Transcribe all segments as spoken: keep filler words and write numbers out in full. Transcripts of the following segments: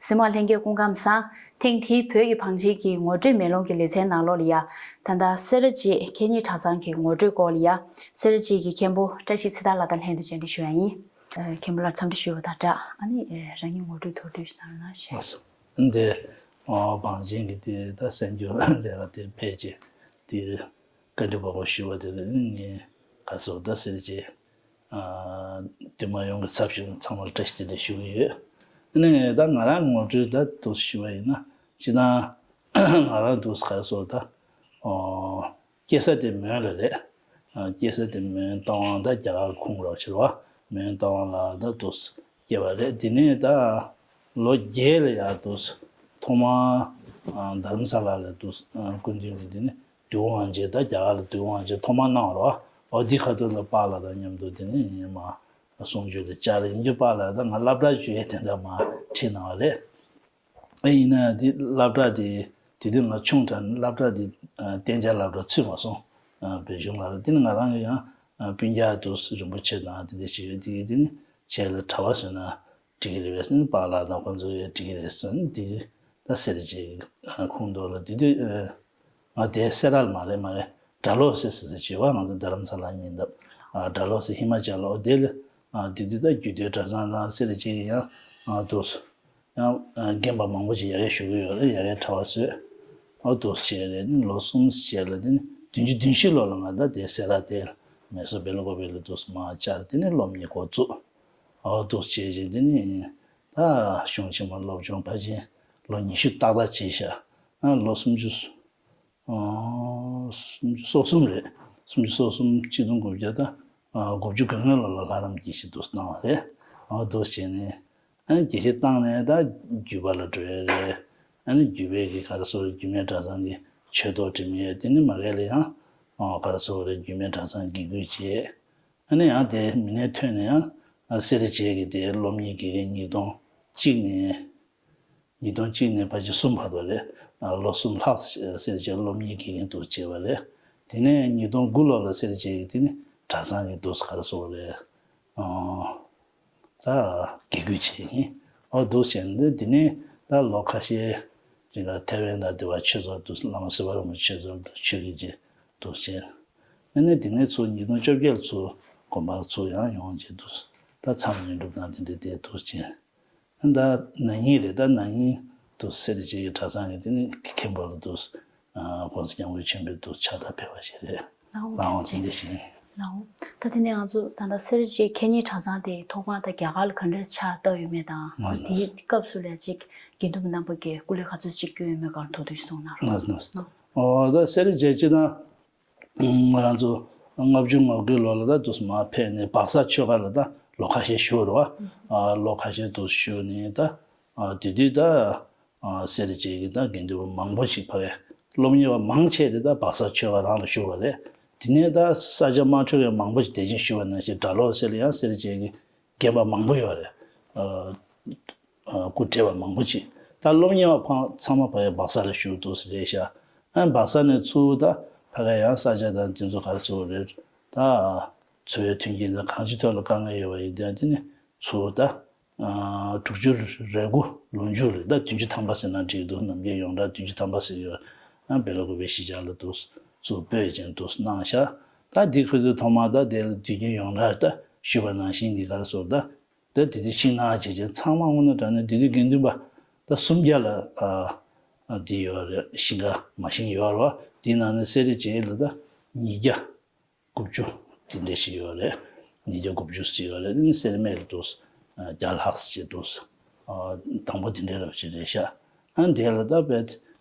གཟིགས་མོ་བ་ལྷན་རྒྱས་སྐུ་ཁམས་བཟང་། ཐེངས་འདིའི་བོད་ཀྱི་བང་ཆེན་གྱི་ངོ་སྤྲོད་མེ་ལོང་གི་ལེ་ཚན་ནང་ལོགས་ལ་ཡ། ད་ལྟ་སེ་ར་བྱེས་ཁེ་ཉིན་གྲྭ་ཚང་གི་ངོ་སྤྲོད་སྐོར་ལ་ཡ། སེ་ར་བྱེས་ཀྱི་མཁན་པོ་བཀྲ་ཤིས་ཚེ་ཐར་ལགས་དང་ལྷན་དུ་མཇལ་འཕྲད་ཞུ་ཡ་ཡིན། ཨ། མཁན་པོ་ལགས་འཚམས་འདྲི་ཞུ་བ་དང་སྦྲགས། ཨ་ནི་ཨེ་རང་ཉིད་ངོ་སྤྲོད་མདོར་བསྡུས་ཤིག་གནང་རོགས་གནང་ཞུ། ལགས་སོ། འདི་ཨ་བང་ཆེན་གྱི་དེ་ད་གསར་འགྱུར་ལས་ཀ་དེ་ཕལ་ཆེར་དེ་བཀའ་འདྲི་དགོས་པ་ཞུ་བ་དེ་ལ་ངས་ག་སོགས་ད་སེ་ར་བྱེས་ཨ་འདུས་མ་ཡོངས་ཀྱི་ཚབ་ཞུས་ནས་ཚང་མར་བཀྲ་ཤིས་བདེ་ལེགས་ཞུ་གི་ཡོད། ཨ་ནི་ད་ང་རང་ངོ་སྤྲོད་ད་འདུག་ཞུ་བ་ཡིན་ན། སྤྱིར་བཏང་ང་རང་འདུག་ག་སོགས་ད་ཨོ། སྐྱེས་ས་དེ་མོན་ལ་རེད། ཨ། སྐྱེས་ས་དེ་མོན་རྟ་དབང་ད་རྒྱ་གར་ཁོངས་རོགས་ཕྱིར་བ། མོན་རྟ་དབང་ལ་ད་དུ་སྐྱེས་པ་རེད། དེ་ནས་ད་ལོ་བརྒྱད་ལ་ཡར་དུ་ཐོག་མར་ཨ་རྡ་རམ་ས་ལ་ལ་དུ་ཨ་སྐུ་མདུན་གྱི་དེ་ནས་དུས་དབང་བྱས། ད་རྒྱ་གར་ལ་དུས་དབང་བྱས་ཐོག་མར་གནང་བ་རེད་བ། འོ་དེ་ཁ་ཐུག་ལ་པཱ་ལགས་དང་མཉམ་དུ་དེ་ནས་ངས་མར་གསུང་ཆོས་དེ་བཅར། ཡིན་རྒྱུ་པཱ་ལགས་ད་ང་སློབ་གྲྭ་བརྒྱུད་ཡས་དེ་འདྲ་མར་ཁྲིད་གནང་བ་རེད། ཨ། ཡིན་ན་ཡང་དེ་སློབ་གྲྭ་དེ་དེ་དུས་ང་ཆུང་དྲགས་ནས་སློབ་གྲྭ་དེ་ཨ་གཏན་འཇགས་སློབ་གྲྭ་ཚུད་མ་སོང་། ཨ། བོད་གཞུང་སློབ་གྲྭ། དེ་ནི་ང་རང་གི་ཡང་ཨ་སྤུན་ཀྱག་དུ་རིན་པོ་ཆེ་དང་དེ་འདྲ་ཞིག་ཡོད། དེ་གི་དེ་ནི་ཁྱེད་ལ་གྲྭ་པ་བཟོས་ན་འགྲིག་གི་རེད་པས་ཟེར་ནས། པཱ་ལགས་དང་ཁོང་ཚོ་ཡང་འགྲིག་གི་རེད་ཟེར་ནས། དེ་ད་སེར་བྱེས་ཀྱི་ཁོངས་གཏོགས་ལ་དེ་དུས་ཨ་ང་དེ་སེ་ར་ལ་མ་རེད། མ་རེད། སྦྲ་ལོག་ཟེར་ཟེར་ཟེར་བྱེད་པ། ང་ཚོ་རྡ་རམ་ས་ལ་ཉིན་ལྟབ། ཨ། སྦྲ་ལོག་ཟེར་ཧི་མ་ཅལ་ལ། འོ་དེ་ལ་ཨ་དེ་དུས་ད་རྒྱུད་སྟོད་གྲྭ་ཚང་དང་སེར་བྱེས་ཀྱི་ཡང་ཨ་དུ་ཡང་ཨ་རྒན་པ་མང་པོ་ཞིག་ཡར་རྒྱས་ཞུ་གི་ཡོད་རེད། ཡར་རྒྱས་གྲྭ་པ་བཟོས། ཨོ་འདུག་བྱས་རེད། ནི་ལོ་གསུམ་བྱས་ལ། དེ་ནི་བདུན་ཅུ་དོན་བཞི་ལོ་ལ་ང་ད་དེ་སེ་ར་དེ་ལ་མེ་སོར་སྦེལ་ཀོབ་ལ་འདུག་མར་བཅར། དེ་ནི་སློབ་གཉེར་འགོ་བཙུགས། ཨོ་འདུག་བྱས་རྗེས་དེ་ནི་ད་གཞུང་ཆེན་མོ་སློབ་ཆུང་ཕལ་ཆེར་ལོ་ཉི་ཤུ་ཏག་ཏག་བྱས་ཤག། ཨ་ལོ་སུམ་ཅུ། ཨོ། སུམ་ཅུ་སོ་གསུམ་རེད། སུམ་ཅུ་སོ་གསུམ། ཆིག་སྟོང་དགུ་བརྒྱ་ད་ཨ་དགུ་བཅུ་གོ་ལྔ་ལོ་ལ་ལྷ་རམས་དགེ་བཤེས་འདུག་བཏང་བ་རེད། ཨོ་འདུག་བྱས་ནས་ཨ་དགེ་བཤེས་བཏང་ནས་ད་བརྒྱུད་པ་ལ་འགྲོ་ཡས་རེད། ཨ་ནི་བརྒྱུད་པའི་གི་ག་རེ་ཟེར་རྒྱུད་སྨད་གྲྭ་ཚང་གི་ཆོས་ཐོག་འབྲི་མི་ཡོད། དེ་ནི་མ་གི་ལ་ཡང་ཨ་ག་རེ་ཟེར་རེད། བརྒྱུད་སྨད་གྲྭ་ཚང་དགེ་བསྐོས་བྱས། ཨ་ནི་ཡང་དེ་མི་སྣ་ཐོན་ནས་ཡང་ཨ་སེར་བྱེས་ཀྱི་དེ་སློབ་གཉེར་དགེ་རྒན་ཉིས་སྟོང་གཅིག་ནས། ཉིས་སྟོང་གཅིག་ནས་ཕལ་ཆེར་གསུམ་བར་དུ་རེད། ཨ་ལོ་གསུམ་ལྷག་སེར་བྱེས་སློབ་གཉེར་དགེ་རྒན་དུ་བྱས་པ་རེད། དེ་ནས་ཉིས་སྟོང་དགུ་ལོ་ལ་སེར་བྱེས་ཀྱི་དེ་ནི་གྲྭ་ཚང་གི་འདུག་ག་རེ་ཟེར་རེད། ཨ་ད་དགེ་བསྐོས་བྱས་ཡིན། ཨོ་འདུག་བྱས་ནས་དེ་ནས་ད་ལོ་ཁ་ཤས་རིང་ལ་ཐེ་ཝན་དང་དེ་བར་ཆོས་ཚོགས་འདུག། བླ་མ་བསིལ་བ་རིན་པོ་ཆེ་ཚོགས་འདུག། ཆོས་ཀྱི་རྗེ་འདུག་བྱས། ཨ་ནི་དེ་ནས་ཚུར་ཉིས་སྟོང་བཅོ་བརྒྱད་ལ་ཚུར་དགོན་པར་ཚུར་ཡང་ཡོང་བྱས་འདུག། ད་མཚམས་ཉིན་སྒྲུབ་དང་དེ་འདྲ་དེ་འདུག་བྱས། ད་ན་ནིང་རེད། ད་ན་ནིང་དུ་སེར་བྱེས་ཀྱི་གྲྭ་ཚང་གི་དེ་ནི་མཁན་པོ་ལ་དུ་༸གོང་ས་༸སྐྱབས་མགོན་ཆེན་པོའི་དུ་ཕྱག་རྟགས་ཕེབས་པ་ཞིག་རེད། ལའོ་ལའོ་དེ་འདྲ་ཞིག་ཡིན། ལའོ། ད་དེ་ནས་ང་ཚོ་ད་ལྟ་སེར་བྱེས་ཁེ་ཉིན་གྲྭ་ཚང་དེ་ཐོག་མར་ད་རྒྱ་གར་ལ་ག་འདྲ་ཕྱག་བཏབ་ཡོད་མེད་དང་། ལགས་སོ། དེའི་སྐབས་སུ་ལ་ཅིག་དགེ་འདུན་པ་རྣམ་པ་གིས་སྐུ་ལས་ག་ཚོད་ཅིག་བསྐྱོན་ཡོད་མེད་སྐོར་མདོར་བསྡུས་ཤིག་གསུངས་གནང་རོགས། ལགས་སོ། ལགས་སོ། ཨོ་ད་སེར་བྱེས་སྤྱིར་བཏང་ང་རང་ཚོ་ལྔ་བཅུ་ང་དགུའི་ལོ་ལ་ད་དུས་མར་ཕེབས་ནས་སྦག་ས་ཆོས་སྒར་ལ་ད་ལོ་ཁ་ཤས་བཞུགས་རེད་བ། ཨ་ལོ་ཁ་ཤས་དུ་བཞུགས་ནས་ད་ཨ་དེ་དུས་ད་ཨ་སེར་བྱེས་ཀྱི་ད་དགེ་འདུན་པ་མང་པོ་ཞིག་ཕ་གིའི་སློབ་གཉེར་བ་མང་ཆེ་དེ་ད་སྦག་ས་ཆོས་སྒར་རང་ལ་བཞུགས་པ་རེད། དེ་ནས་ད་ས་ཆ་མ་འཕྲོད་མཁན་མང་པོ་ཞིག་དེ་བཞིན་བཞུགས་པ་ནང་བཞིན་སྦྲ་ལོག་ཟེར་ལ་ཡང་སེར་བྱེས་ཀྱི་རྒན་པ་མང་པོ་ཡོད་རེད། ཨ་ཨ་སྐུ་བགྲེས་པ་མང་པོ་ཅིག། ད་སློབ་གཉེར་བ་ཕ་ཚང་མ་ཕ་གིའི་སྦག་ས་ལ་བཞུགས་འདུག་ཟེར་རེད་ཤག། ཨ་སྦག་ས་ནས་ཚུར་ད་ཕ་གིའི་ཡང་ས་ཆ་དང་དེ་ཚོ་ག་རེ་ཟེར་རེད། ད་འཚོ་བའི་མཐུན་རྐྱེན་དང་གང་ཅིའི་ཐོག་ལ་དཀའ་ངལ་ཡོད་པ་ཡིན་ཏེ། དེ་ནས་ཚུར་ད་ཨ་དྲུག་ཅུ་རེ་དགུ་ལོ་མཇུག་རེད། ད་བདུན་ཅུ་ཐམ་པ་ཟེར་ན་འགྲིག་འདུག། ནམ་རྒྱུན་ཡོངས་གྲགས་བདུན་ཅུ་ཐམ་པ་ཟེར་ཡོད། ཨ་སྦེལ་ཀོབ་པའི་གཞིས་ཆགས་ལ་འདུག། ཚུར་སྤོས་ཅན་འདུག་གནང་ཤག། ད་འདི་ཁུལ་དུ་ཐོག་མར་ད་དེ་ལ་དུས་རྒྱུན་ཡོངས་གྲགས་ད་ཞུས་པ་ནང་བཞིན་གྱི་ག་རེ་ཟེར་ད། ད་དེ་དུས་ཤིང་ནགས་བྱས་བྱས་ཚང་མ་དངོས་གནས་དྲང་གནས་དེ་དུས་དགེ་འདུན་པ་ད་སུམ་བརྒྱ་ལ་ཨ་ཨ་དེ་ཡོད་རེད། ཤིང་ཁ་མ་ཤིང་ཡོད་རེད་བ། དེའི་ནང་ནས་སེར་བྱེས་ལ་ད་ཉིས་བརྒྱ་དགུ་བཅུ་དེ་འདྲ་ཞིག་ཡོད་རེད། ཉིས་བརྒྱ་དགུ་བཅུ་ཟེར་ཡོད་རེད། དེ་ནི་སེར་སྨད་ལ་འདུག། ཨ་བརྒྱ་ལྷག་ཟེར་འདུག། ཨ་དང་པོ་དེ་འདྲ་རེད་བ་ཅིག་རེད་ཤག། ཨ་དེ་ལ་ད་བེད་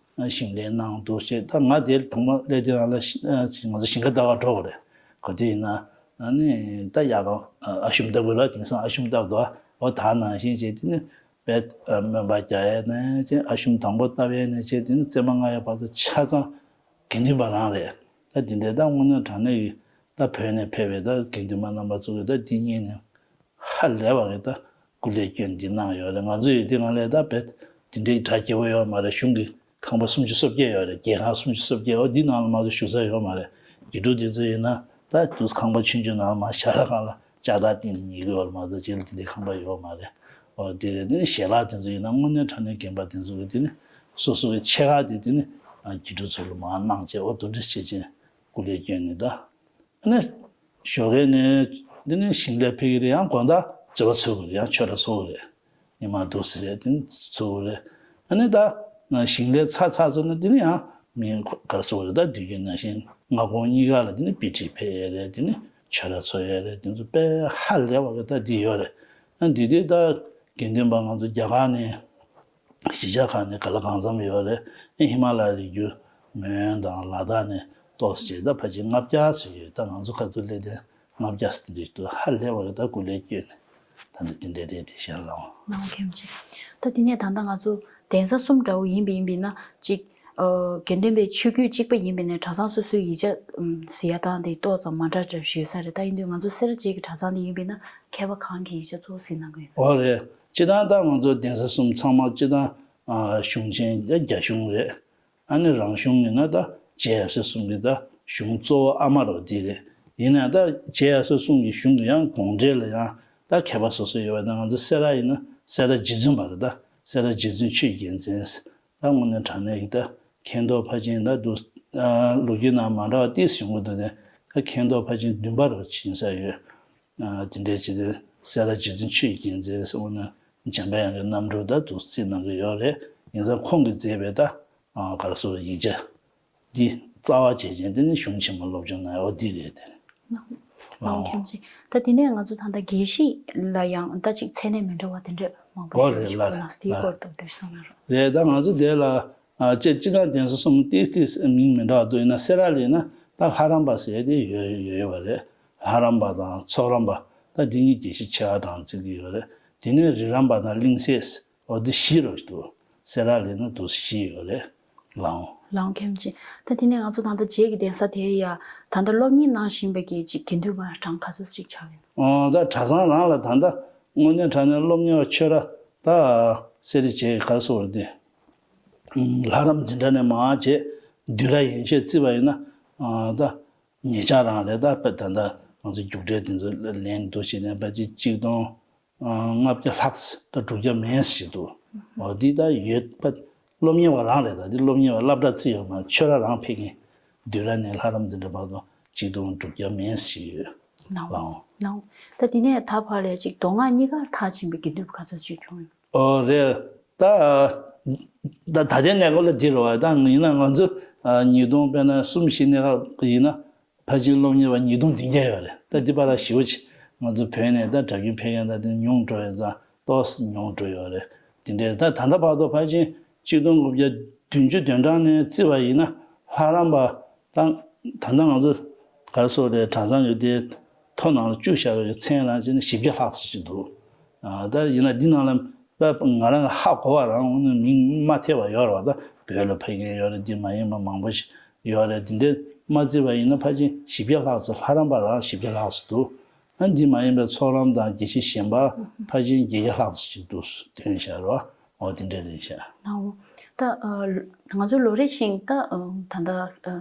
ཤིང་ལས་གནང་འདུག་ཅེས། ད་ང་དེར་དང་པོ་སླེབས་དུས་རང་ལ་ཤི་ཨ་ང་ཚོ་ཞིང་ཁ་ལྟ་ག་འགྲོ་དགོས་རེད། ག་དུས་ཡིན་ན་ཨ་ནི་ད་ཡག་ག་ཨ་ཨ་ཤུམ་ལྟ་དགོས་ལ། དེང་སང་ཨ་ཤུམ་ལྟ་དགོས། འོ་ད་ནང་བཞིན་བྱས་དེ་ནི་བེད་ཨ་སྨན་པ་རྒྱག་ཡས་ནས་བྱས། ཨ་ཤུམ་དང་པོ་བཏབ་ཡས་ནས་བྱས། དེ་ནི་རྩེད་མོ་རྔ་ཡས་བར་དུ་ཆ་ཚང་དགེ་འདུན་པ་རང་རེད། ད་དེ་འདྲའི་ད་དངོས་གནས་དྲང་གནས་ཀྱི་ད་བོད་ནས་ཕེབས་པའི་ད་དགེ་འདུན་པ་རྣམ་པ་ཚོ་གིས་ད་འདི་གཉིས་ནས་ཧ་ལས་པ་གི་ད་སྐུ་ལས་སྐྱོན་འདི་གནང་ཡོད་རེད། ང་ཚོ་ཡོད་དུས་ང་ལས་ད་བེད་དེ་འདྲའི་གྲ་རྒྱས་པོ་ཡོད་མ་རེད། གཞུང་གི་ཁང་པ་སུམ་ཅུ་སོ་བརྒྱད་ཡོད་རེད། རྒྱལ་ཁང་སུམ་ཅུ་སོ་བརྒྱད། འོ་འདི་ནང་ལ་མ་གཏོགས་བཞུགས་ས་ཡོད་མ་རེད། དགེ་ཕྲུག་འདི་ཚོ་ཡིན་ན་ད་དུས་ཁང་པ་ཆུང་ཆུང་ནང་མར་ཞྭ་ལྷ་ཁང་ལ་ ལྕགས་ཐག་སྟེང་ཉལ་གི་ཡོད་མ་གཏོགས་རྗེས་ལ་དེ་འདྲའི་ཁང་པ་ཡོད་མ་རེད། འོ་དེ་རེད། དེ་ནི་ཞལ་ལག་དེ་ཚོ་ཡིན་ན་དངོས་གནས་དྲང་གནས་རྒན་པ་དེ་ཚོ་གི་དེ་ནི་སོ་སོ་གི་ཆེ་ཁག་དེ་དེ་ནི་དགེ་ཕྲུག་ཚོ་ལ་མར་གནང་བྱས། འོ་དེ་འདྲ་བྱས་བྱས་སྐུ་ལས་བསྐྱོན་ནས་ད། ཨ་ནི་ཞོགས་ཀས་ནས་དེ་ནི་ཞིང་ལས་ཕེབས་ཀྱི་རེད། ཡང་དགོང་དག་རྩོད་པ་འཚོལ་གྱི་རེད། ཡང་ཆོས་ར་འཚོལ་གྱི་རེད། ཉི་མ་འདུག་སེ་རེད། དེ་ནི་འཚོལ་གྱི་རེད། ཨ་ནི་ད་ཞིང་ལས་ཚར་ཚར་སོང་ན་དེ་ནི་ཡང་མི་ག་རེ་ཟེར་དགོས་རེད། ད་དུས་རྒྱུན་ནང་བཞིན་སྔ་དགོང་གཉིས་ཀ་ལ་དེ་ནི་དཔེ་ཁྲིད་ཕེབས་ཡས་རེད། དེ་ནི་ཆོས་ར་འཚོལ་ཡས་རེད། དེ་ཚོ་དཔེ་ཧ་ལས་པ་གི་ད་འདི་ཡོད་རེད། ཨ་འདི་དུས་ད་དགེ་འདུན་པ་ང་ཚོ་རྒྱ་གར་ནས་གཞིས་ཆགས་ཁག་ནས་ག་ལ་གང་འཚམ་ཡོད་རེད། ཨ་ཧི་མ་ལ་ཡའི་རི་རྒྱུད་མོན་དང་ལ་དྭགས་ནས་ཏོག་ཙམ་བྱས། ད་ཕལ་ཆེར་ལྔ་བརྒྱ་ཙམ་ཡོད། ད་ང་ཚོ་ཁ་ཐུག་སླེབས་དུས་ལྔ་བརྒྱ་ཙམ་དེ་འདྲ་འདུག་ཧ་ལས་པ་གི་ད་སྐུ་ལས་བསྐྱོན་ནས་ད་འདི་དེ་འདྲ་རེད་དེ་ཤར་ལ་འོང་། ནའོ་མཁན་ཆེ། ད་དེ་ནས་ད་ལྟ་ང་ཚོ་གདན་ས་གསུམ་འདྲ་བོ་ཡིན་པ་ཡིན་པས་ན་གཅིག་ཨ་དགེ་འདུན་པའི་ཆོས་བརྒྱུད་གཅིག་པ་ཡིན་པས་ན་གྲྭ་ཚང་སོ་སོའི་ཡིག་ཆ་ཨམ་གཟིགས་ཡ་སྟངས་དེ་ཏོག་ཙམ་མ་འདྲ་འདྲ་ཞིག་ཡོད་ས་རེད། ད་ཡིན་དུས་ང་ཚོ་སེ་ར་བྱེས་ཀྱི་གྲྭ་ཚང་དེ་ཡིན་པས་ན་མཁས་པ་གང་གི་ཡིག་ཆ་གཙོ་བོ་གཟིགས་གནང་གི་ཡོད་ན། འོ་རེད། སྤྱིར་བཏང་ད་ང་ཚོ་གདན་ས་གསུམ་ཚང་མ་སྤྱིར་བཏང་ཨ་གཞུང་ཆེན་ད་རྒྱ་གཞུང་རེད། ཨ་ནི་རང་གཞུང་ཡིན་ན་ད་རྗེ་ཡབ་སྲས་གསུམ་གྱི་ད་གཞུང་གཙོ་བོ་ཨ་མ་རོ་འདི་རེད། ཡིན་ནའང་ད་རྗེ་ཡབ་སྲས་གསུམ་གྱི་གཞུང་གི་ཡང་དགོངས་འགྲེལ་ལ་ཡང་ད་མཁས་པ་སོ་སོ་ཡོད་པ་ད་ང་ཚོ་སེ་ར་ཡིན་ན་སེ་ར་རྗེ་བཙུན་པ་རེད། ད་སེ་ར་རྗེ་བཙུན་ཆོས་རྒྱལ་མཚན། ད་དངོས་གནས་དྲང་གནས་ཀྱི་ད་མཁྱེན་རྟོགས་ཕར་ཕྱིན་ད་འདུག་ཨ་ལོ་རྒྱུས་ནང་མ་འདྲ་བ་ཏིས་ཡོང་གི་འདུག་སྟེ། ད་མཁྱེན་རྟོགས་ཕར་ཕྱིན་བདུན་པ་རུ་ཕྱིན་ས་ཡོད། ཨ་དེ་འདྲའི་ཅིག་དེ་སེ་ར་རྗེ་བཙུན་ཆོས་རྒྱལ་མཚན་ཟེར་བ་ན་འཇམ་དཔལ་དབྱངས་ཀྱི་རྣམ་སྤྲུལ་ད་འདུག་རྩིས་གནང་གི་ཡོད་རེད། ཡིན་ཙང་ཁོང་གིས་མཛད་པའི་ད་ཨ་ག་རེ་ཟེར་ཡིག་ཆ་འདི་རྩ་བ་བྱས་ཅན་དེ་ནི་གཞུང་ཆེན་མོ་སློབ་སྦྱོང་གནང་ཡོད་འདི་རེད་དེ། ལགས་འོང་། མཁྱེན་ཆེ། ད་དེ་ནས་ང་ཚོ་ད་ལྟ་དགེ་བཤེས་ལ་ཡང་ད་ཅིག་མཚན་གནས་མི་འདྲ་བ་དེ་འདྲ་མང་པོ་ཞིག་ཡོད་ཅིག་ལ་ན་དེའི་སྐོར་དུ་འདུག་གསུང་ན་རོགས། རེད། ད་ང་ཚོ་དེ་ལ་ཨ་ཅེ་སྤྱི་ནང་གདན་ས་གསུམ་ཏིས་ཏིས་མིང་མི་འདྲ་བ་འདུག་ཡིན་ན་སེ་ར་ལ་ཡིན་ན་ད་ལྷ་རམས་པ་ཟེར་དེ་ཡོད་ཡོད་ཡོད་པ་རེད། ལྷ་རམས་པ་དང་ཚོགས་རམས་པ་ད་འདི་གཉིས་དགེ་བཤེས་ཆེ་བ་དང་བརྩི་གི་ཡོད་རེད། དེ་ནས་རི་རམས་པ་དང་གླིང་སྲས། འོ་འདི་བཞི་རུ་འདུག་སེ་ར་ལ་ཡིན་ན་འདུག་བཞི་ཡོད་རེད། ལགས་འོང་། ལགས་འོང་། མཁྱེན་ཆེ། ད་དེ་ནས་ང་ཚོ་ད་ལྟ་རྗེས་ཀྱི་གདན་ས་དེ་ཡ་ད་ལྟ་སློབ་གཉེར་གནང་བཞིན་པའི་གི་ཅིག་དགེ་འདུན་པ་གྲངས་ག་ཚོད་ཅིག་ཆགས་ཡོད་ན། ཨོ་ད་གྲྭ་ཚང་རང་ལ་ད་ལྟ་དངོས་གནས་དྲང་གནས་སློབ་གཉེར་བ་ཆོས་ར་ད་སེ་ར་བྱེས་ག་རེ་ཟེར་དགོས་རེད་དེ། ལྷ་རམས་འཛིན་གྲྭ་ནས་མར་བྱས་བསྡུས་གྲྭ་ཡན་ཆད་བརྩིས་པ་ཡིན་ན་ཨ་ད་ཉེ་ཆར་རང་རེད། ད་དཔེ་ད་ལྟ་ང་ཚོ་རྒྱུགས་སྤྲོད་དེ་ཚོ་ལེན་འདུག་བྱས་ནས་ཕལ་ཆེར་གཅིག་སྟོང་ལྔ་བརྒྱ་ལྷག་ཙམ་ད་དྲུག་བརྒྱ་མན་ཙམ་ཞིག་འདུག་འོ་འདི་ད་ཡོད་པ་སློབ་གཉེར་བ་རང་རེད། ད་འདི་སློབ་གཉེར་བ་སློབ་གྲྭ་བརྩི་ཡོད་མ་ཆོས་ར་རང་ཕེབས་མཁན་བསྡུས་གྲྭ་ནས་ལྷ་རམས་འཛིན་གྲྭ་བར་དུ་གཅིག་སྟོང་དྲུག་བརྒྱ་མན་ཙམ་ཞིག་ཡོད། ལགས་འོང་། ལགས་འོང་། ད་འདི་ནས་ད་བར་ལ་ཅིག་མདོ་སྔགས་གཉིས་ཀར་མཐར་ཕྱིན་པའི་དགེ་འདུན་པ་ག་ཚོད་ཅིག་བྱུང་ཡོད། ཨོ་རེད། ད་ད་ད་ལྟའི་གནས་སྐབས་ལ་འདི་རེད་བ། ད་ཡིན་ན་ང་ཚོ་ཉིས་སྟོང་དཔེར་ན་གསུམ་བཞི་གནས་སྐབས་ཡིན་ན། ཕལ་ཆེར་སློབ་གཉེར་བ་ཉིས་སྟོང་བདུན་བརྒྱ་ཡོད་རེད། ད་འདི་བར་ལ་ཞེ་པོ་ཅིག་ང་ཚོ་བོད་ནས་ད་གྲྭ་རྒྱུན་ཕེབས་མཁན་ད་དེ་ཉུང་འགྲོ་ཡོད་ཙང་ཏོག་ཙམ་ཉུང་འགྲོ་ཡོད་རེད། དེ་འདྲའི་ད་ད་ལྟ་བར་དུ་ཕལ་ཆེར་གཅིག་སྟོང་དགུ་བརྒྱ་བདུན་ཅུ་དོན་གྲངས་ནས་བརྩིས་པ་ཡིན་ན་ལྷ་རམས་པ་ད་ད་ལྟ་ང་ཚོ་ག་རེ་ཟེར་དགོས་རེད། གྲྭ་ཚང་ཡོད་དེ་ཐོ་ནང་ལ་བཅུག་བཞག་པའི་མཚན་ལ་བྱས་ན་བཞི་བརྒྱ་ལྷག་ཙམ་ཅིག་འདུག་ཨ་ད་ཡིན་ན་འདི་ནང་ལ་ད་ང་རང་ཧ་གོ་བ་རང་མིང་མ་ཐེབས་པ་ཡོད་རེད་བ། ད་བོད་ལ་ཕེབས་མཁན་ཡོད་རེད། འདི་མ་ཡིན་པ་མང་པོ་ཞིག་ཡོད་རེད། དེ་འདྲའི་མ་བརྩིས་པ་ཡིན་ན་ཕལ་ཆེར་བཞི་བརྒྱ་ལྷག་ཙམ་ལྷ་རམས་པ་རང་བཞི་བརྒྱ་ལྷག་ཙམ་འདུག་ཨ་འདི་མ་ཡིན་པའི་ཚོགས་རམས་དང་དགེ་བཤེས་གཞན་པ་ཕལ་ཆེར་བརྒྱད་བརྒྱ་ལྷག་ཙམ་ཞིག་འདུག་ཐོན་བཞག་རོགས། འོ་དེ་འདྲ་རེད་ཤག་ལགས་འོང་། ད་ཨ་ང་ཚོ་ལོ་རེ་བཞིན་ད་ཨ་ད་ལྟ་ཨ་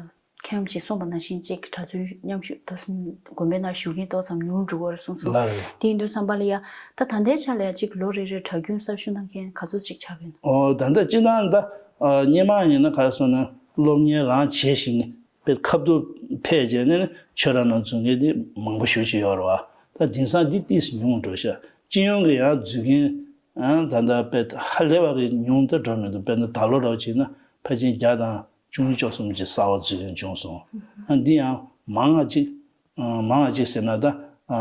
མཁན་རིན་པོ་ཆེས་གསུངས་པ་ནང་བཞིན་གཅིག་གྲྭ་བཙུན་མཉམ་ཞུགས་ད་དགོན་པའི་ནང་བཞུགས་མཁན་ཏོག་ཙམ་ཉུང་འགྲོ་གི་རེད་གསུངས་སོང་། ལགས་རེད། དེ་ཡིན་དུས་ཙམ་པ་ལ་ཡ་ད་ད་ལྟའི་ཆ་ལ་ཡ་གཅིག་ལོ་རེ་རེར་གྲྭ་རྒྱུན་གསར་ཞུགས་གནང་མཁན་ག་ཚོད་ཅིག་ཆགས་ཡོད་ན། ཨོ་ད་ལྟ་སྤྱིར་བཏང་ད་ཨ་སྔོན་མ་ཡིན་ན་ག་རེ་ཟེར་ན་སློབ་གཉེར་རང་བྱས་ཤིང་ནི། དཔེ་ཁ་ཐུག་ཕེབས་བྱས་ནས་ནི་ཆོས་ར་ནང་འཛུལ་མཁན་དེ་མང་པོ་ཞེ་ཅིག་ཡོད་རེད་བ། ད་དེང་སང་འདི་ཏིས་ཉུང་འགྲོ་ཤག་སྤྱི་ཡོངས་ཀྱི་ཡང་འཛུལ་མཁན་ཨང་ད་ལྟ་དཔེ་ཧ་ལས་པ་གི་ཉུང་དུ་འགྲོ་མི་འདུག་དཔེར་ན་ད་ལོ་ར་བྱས་ན་ཕལ་ཆེར་བརྒྱ་དང་བཅུ་གཉིས་བཅུ་གསུམ་ཅིག་གསར་པ་འཛུལ་མཁན་བྱུང་སོང་། ཨ་འདི་ཡང་མང་ང་ཅིག་ཨ་མང་ང་ཅིག་ཟེར་ན་ད་ཨ་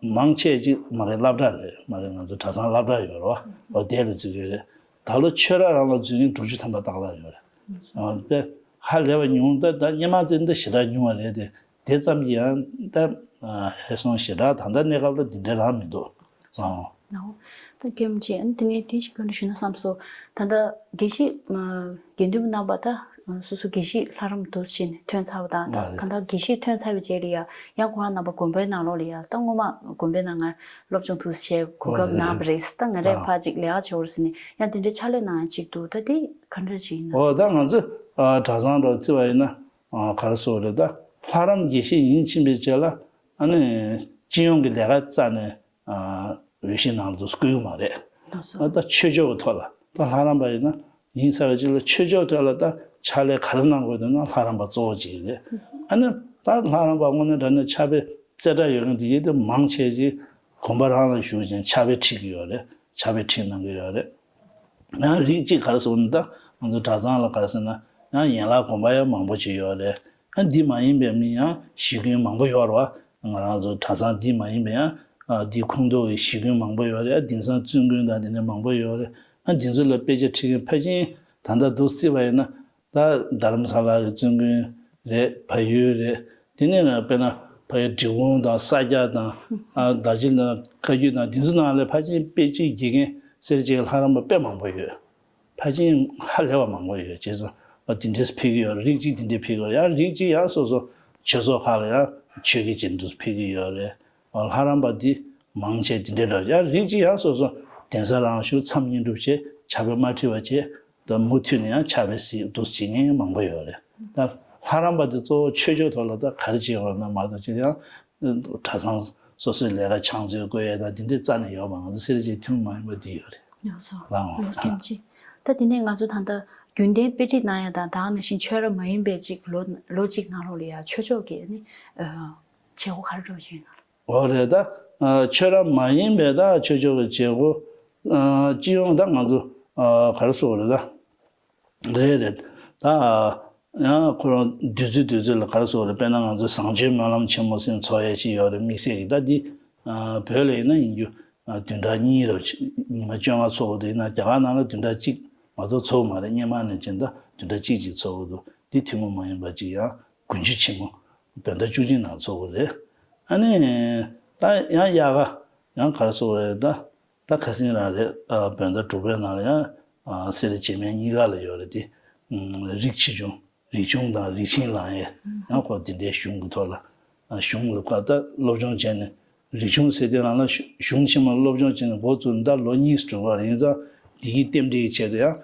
མང་ཆེ་ཅིག་མ་རེད། སློབ་གྲྭ་རེད་མ་རེད། ང་ཚོ་གྲྭ་ཚང་སློབ་གྲྭ་ཡོད་རེད་བ། འོ་དེ་ལ་འཛུལ་མཁན་རེད། ད་ལོ་ཆོས་ར་རང་ལ་འཛུལ་མཁན་དྲུག་ཅུ་ཐམ་པ་ཏག་ཏག་ཡོད་རེད། ཨ་དཔེ་ཧ་ལས་པ་ཉུང་། ད་ད་སྔོན་མ་ཙམ་ད་ཞེ་དྲག་ཉུང་བ་རེད་དེ། དེ་ཙམ་གྱིས་ཡང་ད་ཨ་ཧེ་སོང་། ཞེ་དྲག་ད་ལྟ་གནས་སྐབས་ལ་འདི་འདྲ་རང་མི་འདུག་ཨང་། ནའོ། ད་རྒན་ལགས་ཨ་ནི་དེ་ནས་དེ་ཞིག་སྐྱོན་ཞུ་ན་བསམ་སོང་། ད་ལྟ་དགེ་བཤེས་ཨ་དགེ་འདུན་པ་རྣམ་པ་ད་སོ་སོ་དགེ་བཤེས་ལྷ་རམས་འདུག་བྱས་ནས་ཐོན་ཚར་བ་དང་། ད་ལགས་རེད། གང་ལྟར་དགེ་བཤེས་ཐོན་ཚར་བའི་རྗེས་ལ་ཡ་ཡང་ཁོ་རང་རྣམ་པ་དགོན་པའི་ནང་ལོགས་ལ་ཡ་ད་སྔོན་མ་དགོན་པའི་ནང་ང་སློབ་སྦྱོང་ཐུགས་བྱས་གོ་སྐབས་ཨ་གནང་བ་རེད། ད་ང་རས་ཨ་ཕར་ཅིག་ལས་ཀ་བྱེད་འོར་ཟེར་ནས་ཡང་དེ་འདྲའི་ཕྱག་ལས་གནང་ཡ་ཅིག་འདུག་ད་དེ་ག་འདྲ་ཅིག་ཡིན་ན། འོ་ད་ང་ཚོ་ཨ་གྲྭ་ཚང་འདྲ་བརྩི་བ་ཡིན་ན། ཨ་ག་རེ་ཟེར་དགོས་རེད། ད་ལྷ་རམས་དགེ་བཤེས་ཡིན་ཕྱིན་པའི་རྗེས་ལ་ཨ་ནི་ སྤྱི་ཡོངས་ཀྱི་ལས་ཀ་རྩ་ནས་འོས་གཞི་ནང་དུ་བསྐོ་གི་མ་རེད། ལགས་སོ། ད་ཆོས་ཕྱོགས་ཀྱི་ཐོག་ལ་ད་ལྷ་རམས་པ་ཡིན་ན་ཡིན་ས་བའི་ཅིག་ལ་ཆོས་ཕྱོགས་ཐོག་ལ་ད་ཕྱག་ལས་ག་རེ་གནང་དགོས་འདུག་ན་ལྷ་རམས་པ་གཙོ་བོ་གཅིག་རེད། ཨ་ནི་ད་ལྷ་རམས་པ་དངོས་གནས་དྲང་གནས་ཕྱག་དཔེ་རྩེ་གྲས་ཡོད་མཁན་དེ་ཡིན་དུས་མང་ཆེ་ཅིག་དགོན་པ་རང་ལ་བཞུགས་ཅིང་ཕྱག་དཔེ་ཁྲིད་ཀྱི་ཡོད་རེད། ཕྱག་དཔེ་ཁྲིད་གནང་གི་ཡོད་རེད། ཡང་རིགས་གཅིག་ག་རེ་ཟེར་ན་ད་ང་ཚོ་གྲྭ་ཚང་ལ་ག་རེ་ཟེར་ན་ཡང་ཡན་ལག་དགོན་པ་ཡང་མང་པོ་ཅིག་ཡོད་རེད། ཡང་འདི་མ་ཡིན་པའི་མི་ཡང་གཞིས་ཀུན་མང་པོ་ཡོད་རེད་བ། ང་རང་ཚོ་གྲྭ་ཚང་འདི་མ་ཡིན་པའི་ཡང་འདི་ཁོངས་གཏོགས་ཀྱི་གཞིས་ཀུན་མང་པོ་ཡོད་རེད། དེང་སང་བཙུན་དགོན་དང་དེ་འདྲ་མང་པོ་ཡོད་རེད། ཡང་འདི་ཚོ་ལ་དཔེ་ཆ་ཁྲིད་མཁན་ཕལ་ཆེར་ད་ལྟ་འདུག་སྲིད་པ་ཡིན་ན། ད་རྡ་རམ་ས་ལ་གི་བཙུན་དགོན་རེད། བལ་ཡུལ་རེད། དེ་ནས་ན་དཔེར་ན་ཕ་གི་འབྲི་གུང་དང་ས་སྐྱ་དང་ཨ་རྡོ་རྗེ་གདན་བཀའ་བརྒྱུད་དང་དེ་ཚོ་ནང་ལ་ཕལ་ཆེར་དཔེ་ཆ་དགེ་རྒན་སེར་བྱེས་ལྷ་རམས་པ་དཔེ་མང་པོ་ཡོད། ཕལ་ཆེར་ཧ་ལས་པ་མང་པོ་ཡོད། བྱས་ཙང་ཨ་དེ་འདྲས་ཕེབས་ཀྱི་ཡོད་རེད། རིགས་གཅིག་དེ་འདྲས་ཕེབས་ཀྱི་ཡོད་རེད། ཡང་རིགས་གཅིག་ཡང་སོ་སོ་ཆོས་ཚོགས་ཁག་ལ་ཡང་ཆོས་དགེ་བྱེད་འདུག་ཕེབས་ཀྱི་ཡོད་རེད། ལྷ་རམས་པ་འདི་མང་ཆེ་འདི་འདྲའི་འདྲ་ཡང་རིགས་གཅིག་ཡང་སོ་སོ་གདན་ས་རང་བཞུགས་མཚམས་བསྙེན་སྒྲུབ་བྱས་ཕྱག་དཔེ་མ་ཁྲིད་པ་བྱས་ད་མུ་མཐུད་ནས་ཡང་ཕྱག་དཔེ་གཟིགས་འདུག་བྱེད་མཁན་མང་པོ་ཡོད་རེད། ད་ལྷ་རམས་པ་འདི་གཙོ་བོ་ཆོས་ཕྱོགས་ཐོག་ལ་ད་ག་རེ་བྱེད་དགོས་ན་མ་གཏོགས་ཅིག་ཡང་གྲྭ་ཚང་སོ་སོའི་ལས་ཀ་ཕྱག་མཛོད་བསྐོ་ཡས་དང་འདི་འདྲའི་རྩ་ནས་ཡོད་མ་ང་ཚོ་སེར་བྱེས་ཐུན་མོང་མ་ཡིན་པ་འདི་ཡོད་རེད། ཡོད་སོ། ལགས་འོང་། ལོ་སྐྱོན་ཅི། ད་དེ་ནས་ང་ཚོ་ད་ལྟ་རྒྱུན་ལྡན་དཔེ་ཁྲིད་གནང་ཡ་དང་ད་ག་ནང་བཞིན་ཆོས་ར་མ་ཡིན་པའི་ཅིག་ལོ་ལོ་གཅིག་ནང་ལོགས་ལ་ཡ་ཆོས་ཕྱོགས་ཀྱི་ནི་བྱེད་སྒོ་ག་རེ་འགྲོ་བཞིན་ཡོད་ན། འོ་རེད་ད། ཆོས་ར་མ་ཡིན་པའི་ད་ཆོས་ཕྱོགས་ཀྱི་བྱེད་སྒོ། སྤྱི་ཡོངས་ད་ང་ཚོ་ག་རེ་ཟེར་དགོས་རེད་ད། རེད་རེད། ད་ཡང་ཁོ་རང་དུས་ཚོད་དུས་ཚོད་ལ་ག་རེ་ཟེར་དགོས་རེད། དཔེར་ན་ང་ཚོ་བཟང་སྤྱོད་སྨོན་ལམ་ཆེན་མོ་ཟེར་ཚོགས་ཡས་ཞིག་ཡོད་རེད། དམིགས་བསལ་གྱི་ད་འདི་བོད་ལ་ཡིན་ན་ཡིན་རྒྱུ་བདུན་ཕྲག་གཉིས་རེད། ཉི་མ་བཅོ་ལྔ་ཚོགས་དགོས་འདུག་ཡིན་ན་རྒྱ་གར་ནང་ལ་བདུན་ཕྲག་གཅིག་མ་གཏོགས་ཚོགས་མ་རེད། སྔོན་མ་ནས་བྱས་ད་བདུན་ཕྲག་གཅིག་ཅིག་ཚོགས་དགོས་འདུག་འདི་ཐུན་མོང་མ་ཡིན་པ་ཅིག་ཡང་དགུན་ཆོས་ཆེན་མོ་བོད་ཟླ་བཅུ་གཅིག་ནང་ཚོགས་དགོས་རེད། ཨ་ནི་ད་ཡང་དབྱར་ཁ་ཡང་ག་རེ་ཟེར་དགོས་རེད་ད། ད་ཁ་སང་རང་རེད། བོད་ཟླ་དྲུག་པའི་ནང་ལ་ཡང་སེ་ར་བྱེས་སྨད་གཉིས་ཀ་ལ་ཡོད་རེད་དེ། རིགས་ཆེ་ཆུང་རིག་ཆུང་དང་རིགས་ཆེན་ལངས་ཡས་ཡང་ཁོ་དེ་འདྲའི་གཞུང་གི་ཐོག་ལ་གཞུང་ལ་ཁ་ད་སློབ་སྦྱོང་བྱས་ནས་རིག་ཆུང་ཟེར་དེ་རང་ལ་གཞུང་ཆེན་མོ་སློབ་སྦྱོང་བྱས་ནས་འགོ་བཙུགས་ནས་ད་ལོ་གཉིས་སུ་འགྲོ་གི་རེད། ཡིན་ཙང་འདི་གི་རྟེན་འབྲེལ་གྱི་ཆེད་དུ་ཡང་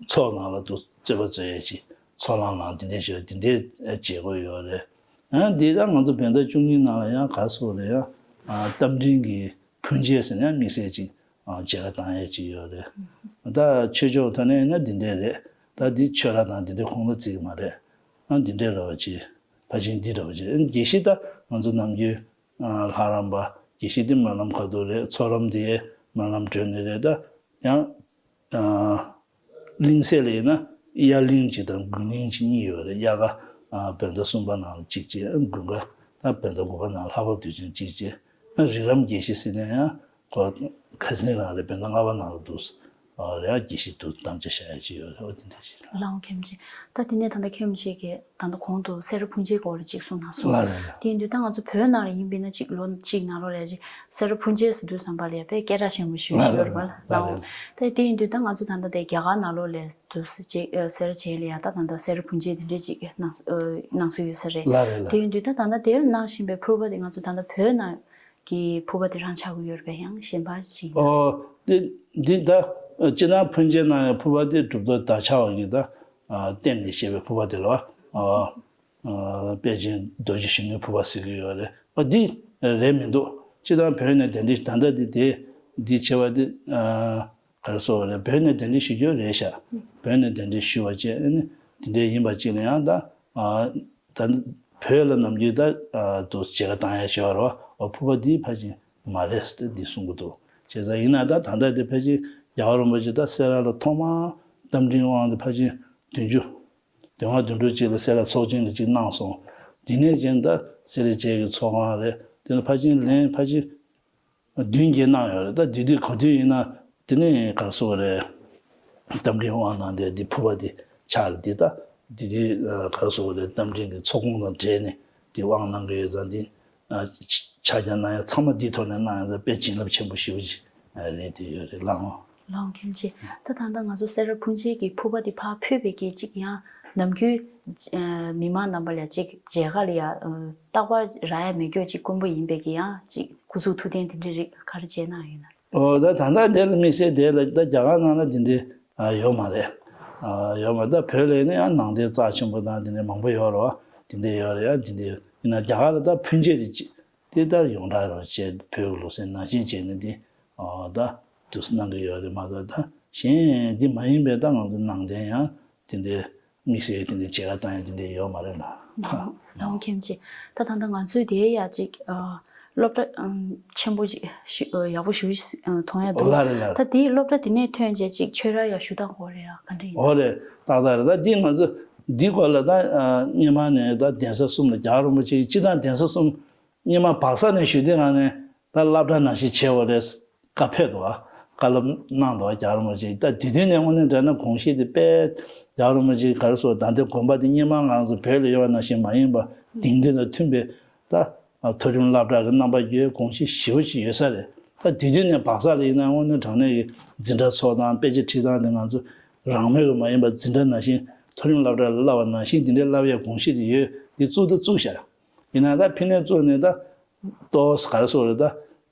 ཚོགས་ནང་ལ་དུ་རྩོད་པ་རྩོད་ཡས་ཅིག་ཚོགས་ལངས་ལངས་དེ་འདྲའི་བྱས་དེ་འདྲའི་བྱེད་དགོས་ཡོད་རེད། ཡང་འདི་ད་ང་ཚོ་བོད་ཟླ་བཅུ་གཉིས་ནང་ལ་ཡང་ག་རེ་ཟེར་དགོས་རེད། ཡང་རྟ་མགྲིན་གྱི་ཕུར་མཇལ་ཟེར་ནས་དམིགས་བསལ་ཅིག་མཇལ་ཁ་བཏང་ཡས་ཅིག་ཡོད་རེད། ད་ཆོས་ཕྱོགས་ཐོག་ནས་ཡིན་ན་འདི་འདྲས་རེད། ད་འདི་ཆོས་ར་དང་འདི་འདྲའི་ཁོངས་ལ་བརྩི་གི་མ་རེད། ཨ་འདི་འདྲས་རེད་བ་ཅིག་ཕལ་ཆེར་འདི་རེད་བ་ཅིག་རེད། དགེ་བཤེས་ད་ང་ཚོ་ནམ་རྒྱུན་ལྷ་རམས་པ་དགེ་བཤེས་འདི་སྨོན་ལམ་ཁ་ཐུག་རེད། ཚོགས་ལམ་འདི་སྨོན་ལམ་གྲོལ་ནི་རེད། ད་ཡང་གླིང་ཚན་ལ་ཡིན་ན་དབྱར་གླིང་གཅིག་དང་དགུན་གླིང་གཅིག་གཉིས་ཡོད་རེད། དབྱར་ཁ་བོད་ཟླ་གསུམ་པ་ནང་ལ་གཅིག་བྱས། དགུན་ཁ་ད་བོད་ཟླ་དགུ་པ་ནང་ལ་ལྷག་པ་དུས་ཆེན་གཅིག་བྱས། རིགས་ལམ་དགེ་བཤེས་ཟེར་ནས་ཡང་ཁོ་ཁ་སང་རང་རེད། བོད་ཟླ་ལྔ་པ་ནང་ལ་འདུག་རེད། དགེ་བཤེས་འདུག་དམ་བཅའ་བཞག་ཡ་ཅིག་ཡོད་རེད། འོ་དེ་འདྲ་ཞིག་རེད། ལགས་འོང་། མཁན་ཆེན། ད་དེ་ནས་ད་ལྟ་མཁན་ཆེན་གྱིས་ད་ལྟ་གོང་དུ་སེ་ར་ཕུར་མཇལ་སྐོར་ལ་ཅིག་གསུངས་གནང་སོང་། ལགས་རེད་ལགས། དེ་ཡིན་དུས་ད་ང་ཚོ་བོད་ནང་ལ་ཡིན་པས་ན་ཅིག་ལོ་གཅིག་ནང་ལོགས་ལ་ཅིག་སེ་ར་ཕུར་མཇལ་ཟེར་དུས་ཙམ་པ་ལ་ཡ་དཔེ་སྐད་གྲགས་ཆེན་པོ་ཞེ་པོ་ཞིག་ཡོད་རེད་པ། ལགས་འོང་། ད་དེ་ཡིན་དུས་ད་ང་ཚོ་ད་ལྟ་དེ་རྒྱ་གར་ནང་ལོགས་ལ་དུས་སུ་ཅིག་སེ་ར་བྱེས་ལ་ཡ་ད་ད་ལྟ་སེ་ར་ཕུར་མཇལ་དེ་འདྲས་ཅིག་གནང་གནང་སྲོལ་ཡོད་ས་རེད། ལགས་རེད་ལགས། དེ་ཡིན་དུས་ད་ད་ལྟ་དེར་གནང་བཞིན་པའི་ཕུར་པ་དེ་ང་ཚོ་ད་ལྟ་བོད་ནང་གི་ཕུར་པ་དེ་རང་ཆགས་ཀྱི་ཡོད་རེད་པས། ཡང་གཞན་པ་ཅིག་ཡིན་ན། ཨོ། འདི་འདི་ད་སྤྱིར་བཏང་ཕུར་མཇལ་གནང་ཡ་ཕུར་པ་དེ་གྲུབ་ཐོབ་བདག་ཆགས་པ་གི་ད་རྟེན་ནས་བཤད་པའི་ཕུར་པ་དེ་ལ་ཨ་ཨ་པཎ་ཆེན་རྡོ་རྗེ་གཞོན་ནུའི་ཕུར་པ་ཟེར་གི་ཡོད་རེད། ཨ་འདི་རེད་མི་འདུག་སྤྱིར་བཏང་བོད་ནས་གདན་འདྲེན་ད་ལྟ་འདི་དེ་འདི་བྱས་པ་འདི་ཨ་ག་རེ་ཟེར་དགོས་རེད། བོད་ནས་གདན་འདྲེན་ཞུ་རྒྱུ་རེད་ཤག་བོད་ནས་གདན་འདྲེན་ཞུ་བ་བྱས་ཨ་ནི་དེ་འདྲ་ཡིན་པ་ཅིག་ལ་ཡང་ད་ཨ་ད་བོད་ལ་ནམ་རྒྱུན་ད་ཨ་དུ་མཇལ་ཁ་བཏང་ཡ་ཞུ་བ་རེད་བ། ཨོ་ཕུར་པ་འདི་ཕལ་ཆེར་མ་རེད་ཟེར་ཏེ་འདི་གསུང་གི་འདུག་བྱས་ཙང་ཡིན་ན་ད་ད་ལྟ་དེ་ཕལ་ཆེར་རྒྱལ་བ་རིན་པོ་ཆེ་ད་སེ་ར་ལ་ཐོག་མར་རྟ་མགྲིན་དབང་དེ་ཕལ་ཆེར་བདུན་ཅུ་བདུན་ལྔ་བདུན་དྲུག་ཅིག་ལ་སེ་ར་ཚོགས་ཆེན་ལ་ཅིག་གནང་སོང་། དེ་ནས་རྗེས་ད་སེ་ར་བྱེས་ཀྱི་ཚོགས་ཁང་རེད། དེ་ནས་ཕལ་ཆེར་ལན་ཕལ་ཆེར་བདུན་བརྒྱད་གནང་ཡོད་རེད། ད་དེ་དུས་ག་དུས་ཡིན་ན་དེ་ནས་ག་རེ་ཟེར་དགོས་རེད། རྟ་མགྲིན་དབང་གནང་དེ་དེ་ཕུར་པ་དེ་ཆགས་རེད། དེ་ད་དེ་དུས་ག་རེ་ཟེར་དགོས་རེད། རྟ་མགྲིན་གྱི་ཚོགས་ཁང་དང་འབྲེལ་ནས་དེ་དབང་གནང་གི་ཡོད་ཙང་དེ་ཕྱག་རྒྱ་གནང་ཡ་ཚང་མ་དེའི་ཐོག་ནས་གནང་ཡ་ད་དཔེ་བྱིན་རླབས་ཆེན་པོ་ཞེ་པོ་ཅིག་རེད། དེ་ཡོད་རེད། ལགས་འོང་། ལགས་འོང་། མཁན་ཆེན། ད་ད་ལྟ་ང་ཚོ་སེ་ར་ཕུར་མཇལ་གྱི་ཕུར་པ་དེ་ཕར་ཕུལ་བའི་གི་ཅིག་ཡང་ནམ་རྒྱུན་མི་མང་རྣམ་པ་ལ་ཅིག་མཇལ་ཁ་ལ་ཡ་རྟག་པར་རག་ཡ་མེད་རྒྱུ་ཅིག་དཀོན་པོ་ཡིན་པའི་གི་ཡང་ཅིག་སྐུ་གཟུགས་ཐུགས་རྟེན་དེ་འདྲའི་རིགས་ག་རེ་མཇལ་གནང་ཡོད་ན། ཨོ་ད་ད་ལྟ་དེ་ལ་དམིགས་བསལ་དེ་ལ་ད་རྒྱ་གར་ནང་ལ་དེ་འདྲའི་ཡོད་མ་རེད། ཡོད་མ་རེད། ད་བོད་ལ་ཡིན་ན་ཡང་ནང་བསྟན་རྩ་ཆེན་པོ་དང་དེ་འདྲའི་མང་པོ་ཡོད་རེད་བ། དེ་འདྲའི་ཡོད་རེད། ཡང་དེ་འདྲའི་ཡིན་ན་རྒྱ་གར་ལ་ད་ཕུར་མཇལ་དེ་ཅིག་ དེ་ལྟར་ཡོངས་གྲགས་རུ་བྱས། བོད་ཀྱི་ལུགས་སྲོལ་ནང་བཞིན་བྱས་ནས་འདི་ཨ་ད་དུ་གནང་གི་ཡོད་རེད་མ་གཏོགས། ད་གཞན་འདི་མ་ཡིན་པའི་ད་ང་ཚོ་ནང་བསྟན་ཡང་དེ་འདྲའི་དམིགས་བསལ་དེ་འདྲའི་མཇལ་ཁ་བཏང་ཡ་དེ་འདྲའི་ཡོད་མ་རེད་ལ། ལགས་འོང་། མཁན་ཆེ། ད་ད་ལྟ་ང་ཚོས་དེའི་ཡ་གཅིག་ཨ་སློབ་གྲྭ་ཨམ་ཆེན་པོ་ཅིག་ཞུ་ཨ་ཡག་པོ་ཞུ་ཞིག་ཨ་མཐོང་ཡ་འདུག་ལ་རེད་ལ། ད་དེའི་སློབ་གྲྭ་དེ་ནས་ཐོན་རྗེས་ཅིག་ཆོས་ར་ཡ་ཞུ་སྟངས་སྐོར་རེད་ཡ། ག་འདྲ་ཡིན། འོ་རེད། ཏག་ཏག་རེད། ད་འདི་ང་ཚོ་འདི་སྐོར་ལ་ད་ཨ་སྔོན་མ་ནས་ད་གདན་ས་གསུམ་ལ། རྒྱལ་བ་རིན་པོ་ཆེ་སྤྱི་དང་གདན་ས་གསུམ་སྔོན་མ་སྦག་ས་ནས་ཞུ་དུས་སྒང་ནས་ད་སློབ་གྲྭ་ནང་བཞིན་བྱེད་དགོས་རེད། བཀའ་ཕེབས་འདུག་བ། བཀའ་སློབ་གནང་འདུག་བ། རྒྱལ་བ་རིན་པོ་ཆེས། ད་དེ་དུས་ནས་དངོས་གནས་དྲང་གནས་དགོངས་གཞི་དེ་དཔེ་རྒྱལ་བ་རིན་པོ་ཆེས་ག་རེ་ཟེར། ད་ལྟའི་དགོན་པ་དེ་སྔོན་མ་ང་ཚོ་བོད་ལ་ཡོད་པ་ནང་བཞིན་མ་ཡིན་པ། དེང་དུས་དང་མཐུན་པའི་ད་མཐོ་རིམ་སློབ་གྲྭ་གི་རྣམ་པ་ཡོད། དགོངས་གཞི་ཞེ་པོ་ཅིག་ཡོད་ས་རེད། ད་དེ་དུས་ནས་སྦག་ས་ལ་ཡིན་ན་དངོས་གནས་དྲང་གནས་ཀྱི་འཛིན་གྲྭ་ཚོགས་སྟངས། དཔེ་ཆ་ཁྲིད་སྟངས་དེ་ང་ཚོ་རང་མོས་ཀྱི་མ་ཡིན་པ། འཛིན་གྲྭ་ནང་བཞིན་མཐོ་རིམ་སློབ་གྲྭ་ལ་བསླབ་པ་ནང་བཞིན་དེ་འདྲའི་བསླབ་ཡའི་དགོངས་གཞི་དེ་ཡོད། དེ་བཙུགས་ད་བཙུགས་ཤག་ཡིན་ན་ད་ཕ་ནས་བཙུགས་ནས་ད་ཏོག་ཙམ་ག་རེ་ཟེར་རེད། ད་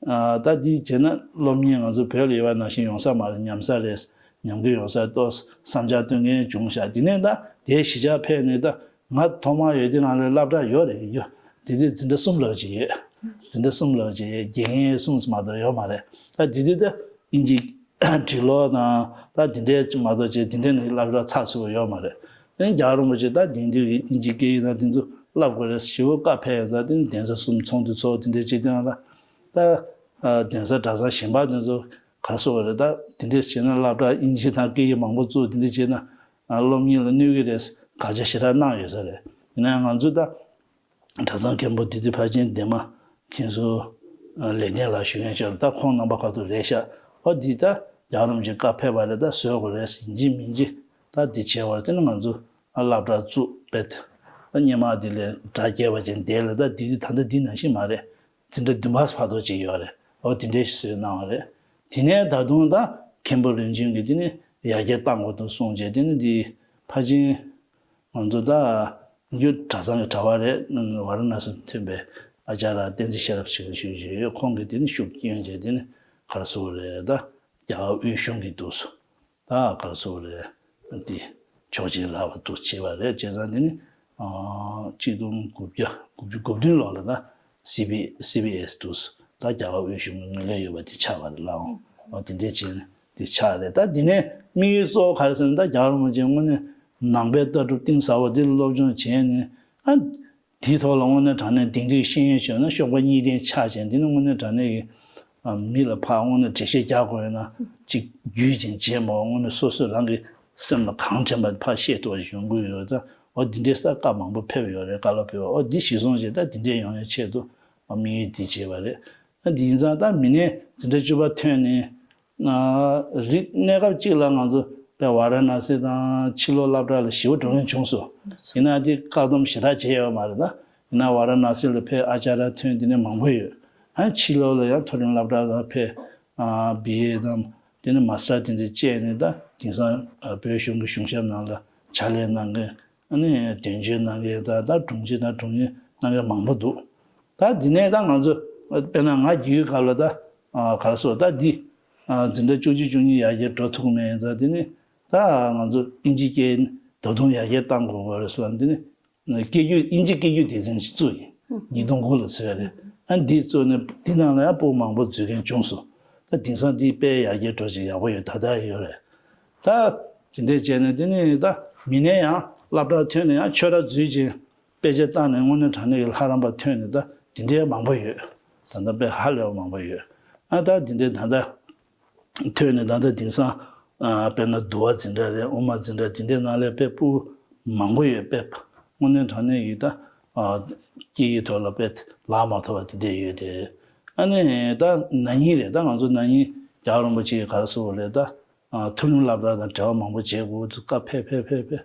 ཨ་ད་འདི་བྱས་ན་སློབ་གཉེར་ང་ཚོ་བོད་ལ་ཡོད་པ་ནང་བཞིན་ཡོང་ས་མ་རེད། ཉམས་ས་རེད། ཉམས་རྒུད་ཡོང་ས། ཏོག་ཙམ་བསམ་འཆར་བཏོན་མཁན་བྱུང་ཤག་དེ་ནས་ད་དེའི་གཞིས་ཆགས་ཕེབས་ནས། ད་ང་ཐོག་མར་ཡོད་དུས་སྒང་ལ་སློབ་གྲྭ་ཡོད་རེད། ཡོད། དེ་དུས་འཛིན་གྲྭ་གསུམ་ལབ་ཅིག་ཡོད། འཛིན་གྲྭ་གསུམ་ལབ་ཅིག་ཡོད། དགེ་རྒན་གསུམ་མ་གཏོགས་ཡོད་མ་རེད། ད་དེ་དུས་ད་དབྱིན་ཇི་འབྲི་ཀློག་དང་ད་དེ་འདྲའི་མ་གཏོགས་ཅིག་དེ་འདྲའི་ནི་སློབ་གྲྭ་ཚགས་ཚུད་པོ་ཡོད་མ་རེད། ཨ་ནི་རྒྱལ་བ་རིན་པོ་ཆེ་ད་དེང་དུས་ཀྱི་དབྱིན་ཇི་སྐད་ཡིག་དང་དེ་ཚོ་བསླབ་དགོས་རེད་ཞེ་པོ་བཀའ་ཕེབས་ཡོང་ཙང་། དེ་ནི་གདན་ས་གསུམ་ཚོགས་འདུ་ཚོགས། དེ་འདྲ་བྱེད་དུས་སྒང་ལ་ད་ཨ་གདན་ས་གྲྭ་ཚང་གཞན་པ་དེ་ཚོ་ག་རེ་ཟེར་དགོས་རེད། ད་དེ་འདྲ་བྱས་ན་སློབ་གྲྭ་དབྱིན་ཇི་དང་སྐད་ཡིག་མང་པོ་བཙུགས། དེ་འདྲ་བྱས་ན་ཨ་སློབ་གཉེར་ལ་གནོད་ཀྱི་རེད། དགག་བྱ་ཞེ་དྲག་གནང་ཡོད་ས་རེད། ཡིན་ན་ཡང་ང་ཚོ་ད་གྲྭ་ཚང་མཁན་པོ་དེ་དུས་ཕལ་ཆེར་འདན་མ་མཁན་ཟུར་ལེགས་ལྡན་ལགས་ཞུ་མཁན་ཅིག་ཡོད་རེད། ད་ཁོང་རྣམ་པ་ཁ་ཐུག་རེད་ཤག་ཨོ་འདི་ད་རྒྱལ་བ་རིན་པོ་ཆེ་བཀའ་ཕེབས་པ་རེད། ད་བཟོ་དགོས་རེད། ཡིན་གཅིག་མིན་གཅིག་ད་འདི་བྱས་པ་རེད། དེ་ནི་ང་ཚོ་སློབ་གྲྭ་བཙུགས་པས། ད་སྔོན་མ་དེ་ལས་གྲྭ་བརྒྱད་པ་ཅན་དེ་ལ། ད་འདི་ད་ལྟ་འདི་ནང་བཞིན་མ་རེད། འཛིན་གྲྭ་བདུན་པ་བར་དུ་ཅིག་ཡོད་རེད། ཨོ་དེ་འདྲའི་ཞིག་བཟོས་གནང་བ་རེད། དེ་ནས་ད་དུང་ད་མཁན་པོ་རིམ་བྱོན་གྱིས་དེ་ནི་ཡར་རྒྱས་གཏང་དགོས་འདུག་གསུངས་བྱས། དེ་ནི་འདི་ཕལ་ཆེར་ང་ཚོ་ད་ཡུལ་གྲྭ་ཚང་གི་གྲྭ་པ་རེད། ཝཱ་ར་ཎ་སི་ཐོན་པའི་ཨ་ཙཱརྱ་བསྟན་འཛིན་ཤེས་རབ་ཞུ་ཞུ་ཞུ་ཡོད། ཁོང་གིས་དེ་ནི་ཤུགས་སྐྱོན་བྱས། དེ་ནི་ག་རེ་ཟེར་དགོས་རེད། ད་རྒྱལ་བ་དབུས་གཞུང་གི་འདུག་སོ། ད་ག་རེ་ཟེར་དགོས་རེད། འདི་ཆོག་མཆན་ལབ་པ་འདུག་བྱས་པ་རེད། བྱས་ཙང་དེ་ནི་ཨ་གཅིག་སྟོང་དགུ་བརྒྱ་དགུ་བཅུ་གོ་བདུན་ལོ་ལ་ད་སི་བི་སི་བི་ཨེས་འདུག་སོ། ད་རྒྱལ་བ་དབུས་གཞུང་གི་ངོས་ལེན་ཡོད་པ་དེ་ཆགས་པ་རེད་ལགས། འོ་དེ་འདྲས་བྱས་ནས་དེ་ཆགས་རེད། ད་འདི་ནས་དམིགས་ཡུལ་གཙོ་བོ་ག་རེ་ཟེར་ན། ད་རྒྱལ་བ་རིན་པོ་ཆེ་དངོས་གནས་ནང་པའི་ལྟ་གྲུབ་གཏིང་ཟབ་པོ་འདི་ལ་སློབ་སྦྱོང་བྱས་ནས། ཨ་དེའི་ཐོག་ལ་དངོས་གནས་དྲང་གནས་དེང་དུས་ཤེས་ཡོན་བྱས་ན་གཤོག་པ་གཉིས་ལྡན་ཆགས་བྱས། འདི་ནི་དངོས་གནས་དྲང་གནས་ཀྱི་ཨ་མི་ལ་ཕར་དངོས་གནས་འགྲེལ་བཤད་རྒྱག་དགོས་ཡོད་ན། གཅིག་བརྒྱུད་ཅིང་རྗེས་མ་དངོས་གནས་སོ་སོས་རང་གི་སེམས་ལ་གང་དྲན་པ་ཕར་བཤད་ཐུབ་པ་ཞིག་ཡོང་གི་ཡོད་ཙང་། འོ་འདི་འདྲའི་ས་བཀའ་མང་པོ་ཕེབས་ཡོད་རེད། བཀའ་སློབ་ཕེབས་པ། འོ་འདི་གཞིར་བཟུང་བྱས་ད་འདི་འདྲའི་ཡོང་ཡའི་ཆེད་དུ་ཨ་དམིགས་ཡུལ་འདི་བྱས་པ་རེད། ཨ་འདི་ཡིན་ཙང་ད་མི་སྣའི་འཛིན་གྲྭ་བཅུ་པ་ཐོན་ནས། ཨ་རིགས་གནས་སྐབས་གཅིག་ལ་ང་ཚོ་དཔེ་ཝཱ་ར་ཎ་སི་དང་ཕྱི་ལོགས་སློབ་གྲྭ་ལ་ཞེ་པོ་འགྲོ་མཁན་བྱུང་སོང་། ཡིན་ན་དེ་བཀག་སྡོམ་ཞེ་དྲག་བྱས་ཡོད་མ་རེད། ད་ཡིན་ན་ཝཱ་ར་ཎ་སི་ལ་ཕེབས་ཨ་ཙཱརྱ་ཐོན་དེ་ནས་མང་པོ་ཡོད། ཨ་ཕྱི་ལོགས་ལ་ཡང་མཐོ་རིམ་སློབ་གྲྭ་ལ་ཕེབས། ཨ་བི་ཨེ་དང་དེ་ནས་མཱ་སི་ཊར་དེ་འདྲ་བཅས་ནས། ད་དེང་སང་ཨ་བོད་གཞུང་གི་གཞུང་ཞབས་ནང་ལ་ཕྱག་ལས་གནང་མཁན། ཨ་ནི་དོན་གཅོད་གནང་མཁན། ད་ད་དྲུང་ཆེ་དང་དྲུང་ཡིག་གནང་མཁན་མང་པོ་འདུག་ད་འདི་ནས་ད་ང་ཚོ་དཔེར་ན་ང་རྒས་ཡོལ་སྐབས་ལ་ད་ཨ་ག་རེ་ཟེར། ད་འདི་ཨ་འཛིན་གྲྭ་བཅུ་གཅིག་བཅུ་གཉིས་ཡར་རྒྱས་འགྲོ་ཐུབ་མེད་ཙང་། འདི་ནི་ད་ང་ཚོ་དབྱིན་ཇི་སྐད་ད་དུང་ཡར་རྒྱས་གཏང་དགོས་པ་རེད་ཟེར། འདི་ནི་སྐད་སྒྱུར། དབྱིན་ཇི་སྐད་སྒྱུར་སྡེ་ཚན་ཞིག་བཙུགས་ཡིན། ཉིས་སྟོང་དགུ་ལ་བཙུགས་ཡ་རེད། ཨ་འདི་བཙུགས་ནས་འདི་ནང་ལ་ཡང་སྤུ་གུ་མང་པོ་འཛུལ་མཁན་བྱུང་སོང་། ད་དེང་སང་འདི་དཔེ་ཡར་རྒྱས་འགྲོ་ཅིག་ཡག་པོ་ཡོད། ད་ལྟ་ཡོད་རེད། ད་དེ་འདྲས་བྱས་ནས་དེ་ནས་ད་མི་སྣས་ཡང་སློབ་གྲྭར་ཐོན་ནས་ཡང་ཆོས་ར་འཛུལ་ཅིང་དཔེ་ཆ་བཏང་ནས་དངོས་གནས་དྲང་གནས་ཀྱི་ལྷ་རམས་པ་ཐོན་ནས་ད་དེ་འདྲའི་མང་པོ་ཡོད། ད་ལྟ་དཔེ་ཧ་ལས་པ་མང་པོ་ཡོད། ཨ་ད་དེ་འདྲའི་ད་ལྟ་ཐོན་ནས་ད་ལྟ་དེང་སང་ཨ་དཔེར་ན་འདུལ་བ་འཛིན་གྲྭ་རེད། དབུ་མ་འཛིན་གྲྭ་དེ་འདྲའི་ནང་ལ་དཔེ་སྤུ་གུ་མང་པོ་ཡོད། དཔེ་དངོས་གནས་དྲང་གནས་ཀྱི་ད་ཨ་སྐད་ཡིག་ཐོག་ལ་དཔེ་ལག་མ་ཐོགས་པ་དེ་འདྲ་ཡོད་དེ། ཨ་ནི་ད་ན་ནིང་རེད། ད་ང་ཚོ་ན་ནིང་རྒྱལ་བ་རིན་པོ་ཆེ་གིས་ག་རེ་ཟེར་བ་རེད། ད་ཨ་མཐོ་རིམ་སློབ་གྲྭ་དང་འབྲེལ་བ་མང་པོ་བྱེད་དགོས་འདུག་བཀའ་ཕེབས་ཕེབས་ཕེབས་ཕེབས།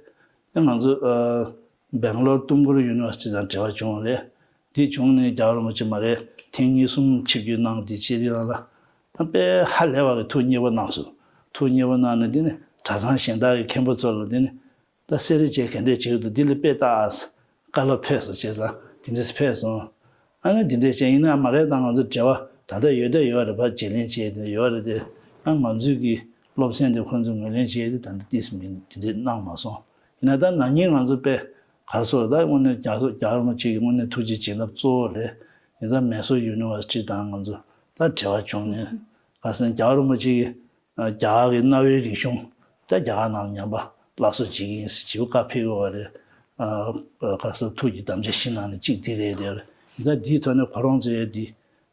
ཨ་ང་ཚོ་ཨ་སྦེང་ལོར་ཏུམ་ཀུར་ཡུ་ནི་ཝར་སི་ཊི་དང་འབྲེལ་བ་བྱུང་བ་རེད། དེ་བྱུང་ནས་རྒྱལ་བ་རིན་པོ་ཆེ་མར་ཐེངས་གཉིས་གསུམ་ཆིབས་བསྒྱུར་གནང་། དེ་བྱས་དེ་ནང་ལ་ད་དཔེ་ཧ་ལས་པ་གི་ཐུགས་མཉེས་པོ་གནང་སོང་། ཐུགས་མཉེས་པོ་གནང་ནས་དེ་ནས་གྲྭ་ཚང་གཞན་དག་གི་མཁན་པོ་ཚོ་ལ་དེ་ནས་ད་གསོལ་རས་བཅས་ག་འདྲས་བྱེད་ཀྱི་འདུག་འདི་ལ་དཔེ་ལྟ་ཨ། བཀའ་སློབ་ཕེབས་སོང་། བྱས་ཙང་དེ་འདྲས་ཕེབས་སོང་། ཨ་ནི་དེ་འདྲས་བྱས་ཡིན་ན་མ་རེད། ད་ང་ཚོ་འབྲེལ་བ་ད་ལྟ་ཡོད་དེ་ཡོད་རེད། ཕར་བརྗེ་ལེན་བྱས་ཏེ་ཡོད་རེད་དེ། ཨ་ང་ཚོའི་གི་སློབ་ཚན་དེ་ཁོང་ཚོས་ངོས་ལེན་བྱས་ཏེ་ད་ལྟ་ཏིས་མིན་དེ་འདྲས་གནང་མ་སོང་། ཡིན་ན་ད་ན་ནིང་ང་ཚོ་དཔེ་ག་རེ་ཟེར། ད་དངོས་གནས་རྒྱལ་རྒྱལ་བ་རིན་པོ་ཆེ་གི་དངོས་གནས་ཐུགས་རྗེ་བྱིན་རླབས་གཙོ་བོ་རེད། ཡིན་ཙང་མེ་སོར་ཡུ་ནི་ཝར་སི་ཊི་དང་ང་ཚོ་ད་འབྲེལ་བ་བྱུང་ནས། ཁ་སང་རྒྱལ་བ་རིན་པོ་ཆེ་གིས་རྒྱ་གར་གྱི་གནའ་བོའི་རིག་གཞུང་ད་རྒྱ་གར་ནང་ལ་ཉམས་པ་སླར་གསོ་བྱེད་ཀྱི་ཡིན་ཟེར་བྱིའུ་བཀའ་ཕེབས་ཡོད་པ་རེད། ཁ་སང་ཐུགས་ཀྱི་དམ་བཅའ་བཞི་ནང་ནས་གཅིག་འདི་རེད་དེ། ཡིན་ཙང་འདིའི་ཐོག་ནས་ཁོ་རང་ཚོས་འདི་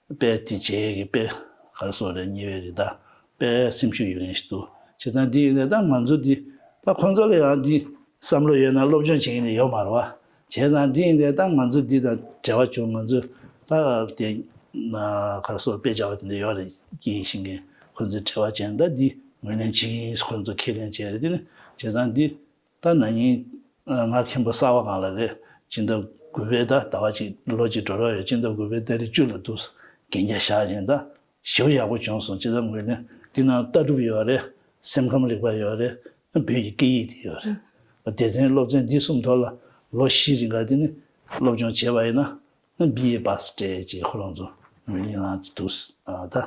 དཔེ་དེ་བྱས་ཀྱི་དཔེ་ག་རེ་ཟེར་རེད། ཉེ་བའི་རི་དྭགས་དཔེ་སེམས་ཤུགས་ཡོད་མཁན་ཞིག་འདུག་བྱས་ཙང་འདི་ཡིན་ནའི་ད་ང་ཚོ་འདི་ད་ཁོང་ཚོ་ལ་ཡང་འདི་བསམ་བློ་ཡོད་ན་སློབ་སྦྱོང་བྱེད་མཁན་ནི་ཡོད་མ་རེད་བ། བྱས་ཙང་འདི་ཡིན་ནའི་ད་ང་ཚོ་འདི་དང་འབྲེལ་བ་བྱུང་། ང་ཚོ་ད་དེ་ན་ག་རེ་ཟེར་དཔེ་ཆ་བ་དེ་འདྲ་ཡོད་རེད། དགེ་བཤེས་མཁན་ཁོང་ཚོའི་འབྲེལ་བ་བྱས་ནས་ད་འདི་ངོས་ལེན་བྱེད་ཀྱི་ཡིན། ཁོང་ཚོ་ཁས་ལེན་བྱས་རེད། དེ་ནི་བྱས་ཙང་འདི། ད་ན་ནིང་ང་མཁན་པོ་གསར་པ་སྒང་ལ་རེད། སྤྱི་ཟླ་དགུ་པའི་ད་ཟླ་བ་གཅིག་ལོ་གཅིག་འགྲོ་རོགས་ཡོད། སྤྱི་ཟླ་དགུ་པའི་ཏ་རིག་བཅུ་ལ་འདུག་གན་རྒྱ་བཞག་བཞིན་ད་ཞེ་པོ་ཡག་པོ་བྱུང་སོང་། སྤྱི་ཟླ་དགུ་པའི་འདི་ནང་ལྟ་གྲུབ་ཡོད་རེད། སེམས་ཁམས་རིག་པ་ཡོད་རེད། བོད་ཀྱི་སྐད་ཡིག་དེ་ཡོད་རེད། སྡེ་ཚན་སློབ་ཚན་འདི་གསུམ་ཐོག་ལ་ལོ་བཞི་རིང་ག་དེ་ནི་སློབ་སྦྱོང་བྱས་པ་ཡིན་ན་བི་ཨེ་པཱ་སི་སྤྲད་ཅེས་ཁོ་རང་ཚོ་ངོས་ལེན་གནང་འདུག་ད།